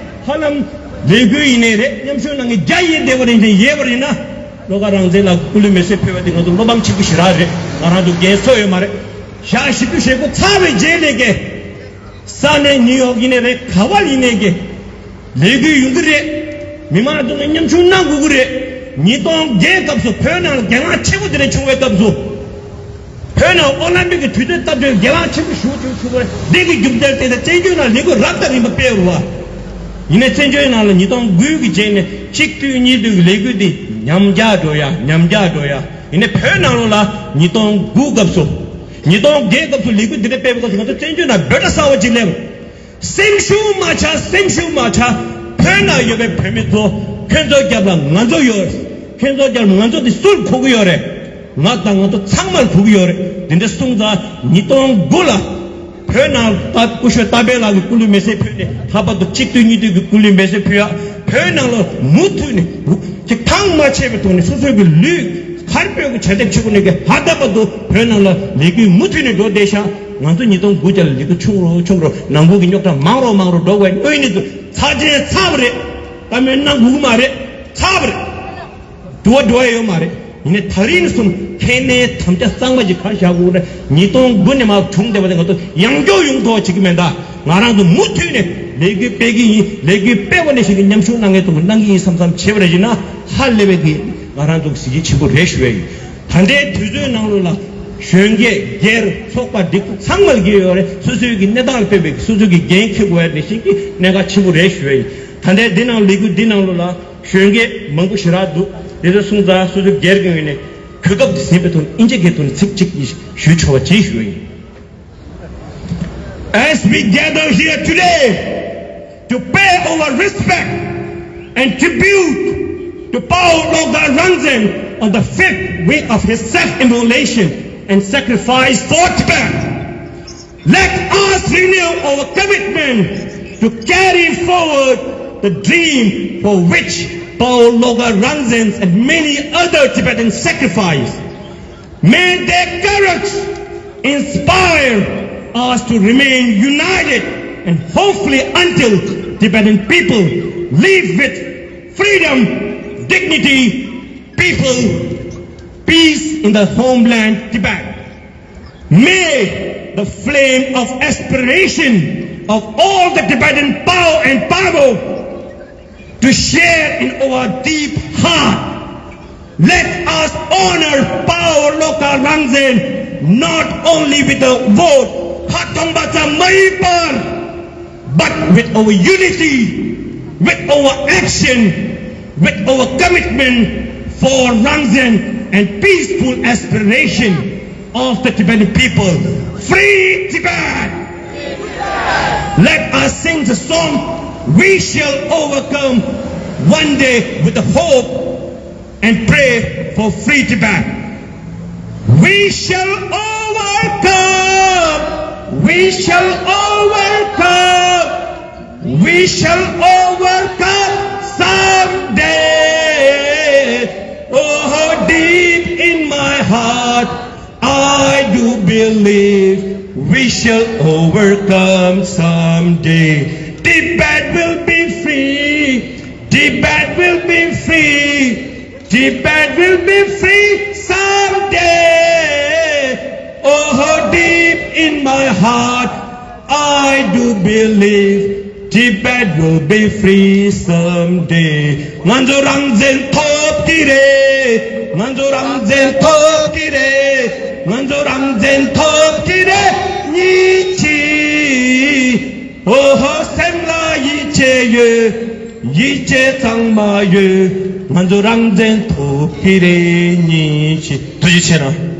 ཧ་ལམ་ལས་འགུལ་ཡིན་ནའི་རེད། མཉམ་ཞུགས་གནང་མཁན་བརྒྱ་ཡིན་བསྡད་པ་རེད་ཅིང་ཡོད་པ་རེད་ན། བློ་དགའ་རང་བཙན་ལགས་ཀྱི་སྐུ་ལུས་མེ་སྲེག་ཕུལ་བ་དེ་ང་ཚོ་བློ་ཕམ་ཆེན་པོ་ཞེ་དྲག་རེད། ང་རང་ཚོ་འགན་ཚོ་ཡོད་མ་རེད། ཞག་བཞི་བཅུ་ཞེ་དགུ་ཚར་བའི་རྗེས་ལས་ཀྱི་ས་གནས་ནིའུ་ཡོག་ཡིན་ནའི་རེད། ག་བ་ཡིན་ནའི་ཀྱི་ལས་འགུལ་ཡོང་གི་རེད། མི་མང་ཚོ་ནས་མཉམ་ཞུགས་གནང་དགོས་ཀྱི་རེད། ཉིས་སྟོང་བརྒྱད་སྐབས་སུ་བོད་ནང་ལ་གྱེན་ལངས་ཆེན་པོ་དེ་འདྲ་བྱུང་བའི་སྐབས་སུ། བོད་ནང་ཨོ་ལམ་པིག་གི་དུས་ཚོད་སྟབས་བདེ་གྱེན་ལངས་ཆེན་པོ་ཞུ་ཆོག་ཆོག་པ་འདི་གི་རྒྱུ་མཚན་དེ་ལ་བཙན་བྱོལ་ནང་ལས་འགུལ་རབ་དང་རིམ་པ་སྤེལ་རུ་བ། ཡིན་ནའི་བཙན་བྱོལ་ནང་ལ་ཉིས་སྟོང་དགུ་གི་རྗེས་ནས་གཅིག་བསྟུད་གཉིས་བསྟུད་ཀྱི་ལས་འགུལ་འདི་ཉམས་ཆག་འགྲོ་ཡ་ཉམས་ཆག་འགྲོ་ཡ། ཡིན་ནའི་བོད་ནང་ལོགས་ལ་ཉིས་སྟོང་དགུ་སྐབས་སུ། ཉིས་སྟོང་བརྒྱད་སྐབས་སུ་ལས་འགུལ་འདི་འདྲ་སྤེལ་བའི་སྐབས་སུ་ང་ཚོ་བཙན་བྱོལ་ནང་འབོད་སྒྲ་གསར་བ་ཅིག་སླེབས། སེམས་ཤུགས་མ་ཆག་སེམས་ཤུགས་མ་ཆག་བོད་ནང་ཡོད་པའི་བོད་མི་ཚོ་ཁྱོད་ཚོ་རྒྱབ་ལ་ང་ཚོ་ཡོད། ཁྱོད་ཚོ་རྒྱབ་ལ་ང་ཚོ་དེ་སུར་གོ་གི་ཡོད་རེད། ང་དང་ང་ཚོ་ཚང་མར་གོ་གི་ཡོད་རེད། དེ་འདྲ་གསུངས་ཙང་ཉིས་སྟོང་དགུ་ལ་བོད་ནང་ད་སྐུ་ཞབས་རྟ་པའི་ལགས་ཀྱི་སྐུ་ལུས་མེ་སྲེག་ཕུལ་ནས་ལྷག་པར་དུ་གཅིག་བསྟུད་གཉིས་བསྟུད་ཀྱི་སྐུ་ལུས་མེ་སྲེག་ཕུལ་ཡ། བོད་ནང་ལ་མུ་མཐུད་ནས་ཅིག་ཐང་མ་ཆད་པའི་ཐོག་ནས་སོ་སོའི་གི་ལུས་ཁར་སྤོས་ཀྱི་བྱ་དེབ་ཆེ་གོ་ནས་གི་ཧ་ད་པ་དུ་བོད་ནང་ལ་ལས་འགུལ་མུ་མཐུད་ནས་འགྲོ་བསྡད་ཤག་ང་ཚོ་ཉིས་སྟོང་དགུ་རྒྱ་ལ་ལི་ཁུ་ཆུང་རུ་ཆུང་རུ་ནང་ཁུལ་གྱི་རྙོག་དྲ་མང་རུ་མང་རུ་འགྲོ་བའི་དངོས་གནས་སུ་ཚ་ཅན་ཚ་བ་རེད། ད་མོས་གནང་དགོས་ཀྱི་མ་རེད། ཚ་བ་རེད། འགྲོ་བ་འགྲོ་བ་ཡོད་མ་རེད། ཡིན་ནའི་ད་རིང་ནས་བཟུང་ཁེ་ནས་དམ་བཅའ་གཙང་མ་ཅིག་ག་བཞག་དགོས་རེད། ཉིས་སྟོང་དགུ་ནས་མར་བྱུང་བསྡད་པ་དེ་ང་ཚོ་ཡང་སྐྱོ་ཡོང་ཐོག་བྱེད་ཀྱི་མེད་ད། ང་རང་ཚོ་མུ་མཐུད་ནས་ལས་འགུལ་སྤེལ་གྱི་ཡིན། ལས་འགུལ་སྤེལ་བ་ནས་བཞིན་གྱི་མཉམ་ཞུགས་གནང་མཁན་ཚོ་གི་གནང་གི་ཡིན་བསམ་བསམ་བྱེད་པ་རེད་ཅེ་ན་ཧ་ལས་པའི་གི་ང་རང་ཚོ་གི་གཟི་བརྗིད་ཆེན་པོ་རེད་ཞུ་བ་ཡིན། ད་ལྟའི་དུས་ཚོད་ནང་ལོགས་ལ་གཞོན་སྐྱེས་སྒེར་ཚོགས་པ་སྒྲིག་འཛུགས་ཚང་མར་གྱི་ཡོད་རེད། སོ་སོའི་གི་གནས་སྟངས་ལ་དཔག་པའི་སོ་སོའི་གི་འགན་འཁྱེར་དགོས་ཡ་ནས་བཞིན་གྱི་གནད་འགག་ཆེན་པོ་རེད་ཞུ་བ་ཡིན། ད་ལྟའི་འདི་ནང་ལས་འགུལ་འདི་ནང་ལོགས་ལ་གཞོན་སྐྱེས་མང་པོ་ཞེ་དྲག་འདུག་དེ་ཚོ་གསུངས་ཙང་སོ་སོའི་སྒེར་གྱི་ངོས་ནས་གོ་སྐབས་འདི་ཟིན་པའི་ཐོག་ནས་ཨིན་ཇི་སྐད་ཐོག་ནས་ཚིག་གཅིག་གཉིས་ཞུས་ཆོག་པ་ཅིག་ཞུ་བ་ཡིན། As we gather here today to pay our respect and tribute to Pao Loga Rangzen on the fifth week of his self-immolation and sacrifice for Tibet, let us renew our commitment to carry forward the dream for which Pao Loga Rangzen and many other Tibetans sacrificed. May their courage inspire us to remain united and hopefully until Tibetan people live with freedom, dignity, people, peace in the homeland Tibet. May the flame of aspiration of all the Tibetan Pao and Pabo to share in our deep heart. Let us honor Pao Loka Rangzen not only with a vote, Khatongbacha Maipar, but with our unity, with our action, with our commitment for Rangzen and peaceful aspiration of the Tibetan people. Free Tibet! Let us sing the song, We Shall Overcome, one day with the hope and pray for free Tibet. We shall overcome, we shall overcome, we shall overcome someday. Oh, how deep in my heart I do believe we shall overcome someday. Tibet will be free. Tibet will be free. Tibet will be free someday. Oh, how deep in my heart I do believe Tibet will be free someday. ང་ཚོ་རང་བཙན་ཐོབ་ཀྱི་རེད། ང་ཚོ་རང་བཙན་ཐོབ་ཀྱི་རེད། ང་ཚོ་རང་བཙན་ཐོབ་ཀྱི་རེད། ཉིན་གཅིག་ཨོ་ཧོ་སེམས་ལ་ ཆེ་ཡོད། ཡིད་ཆེས་གཙང་མ་ཡོད། ང་ཚོ་རང་བཙན་ཐོབ་ཀྱི་རེད་ཉིན་ཞིག་ཐུགས་རྗེ་ཆེ་གནང་།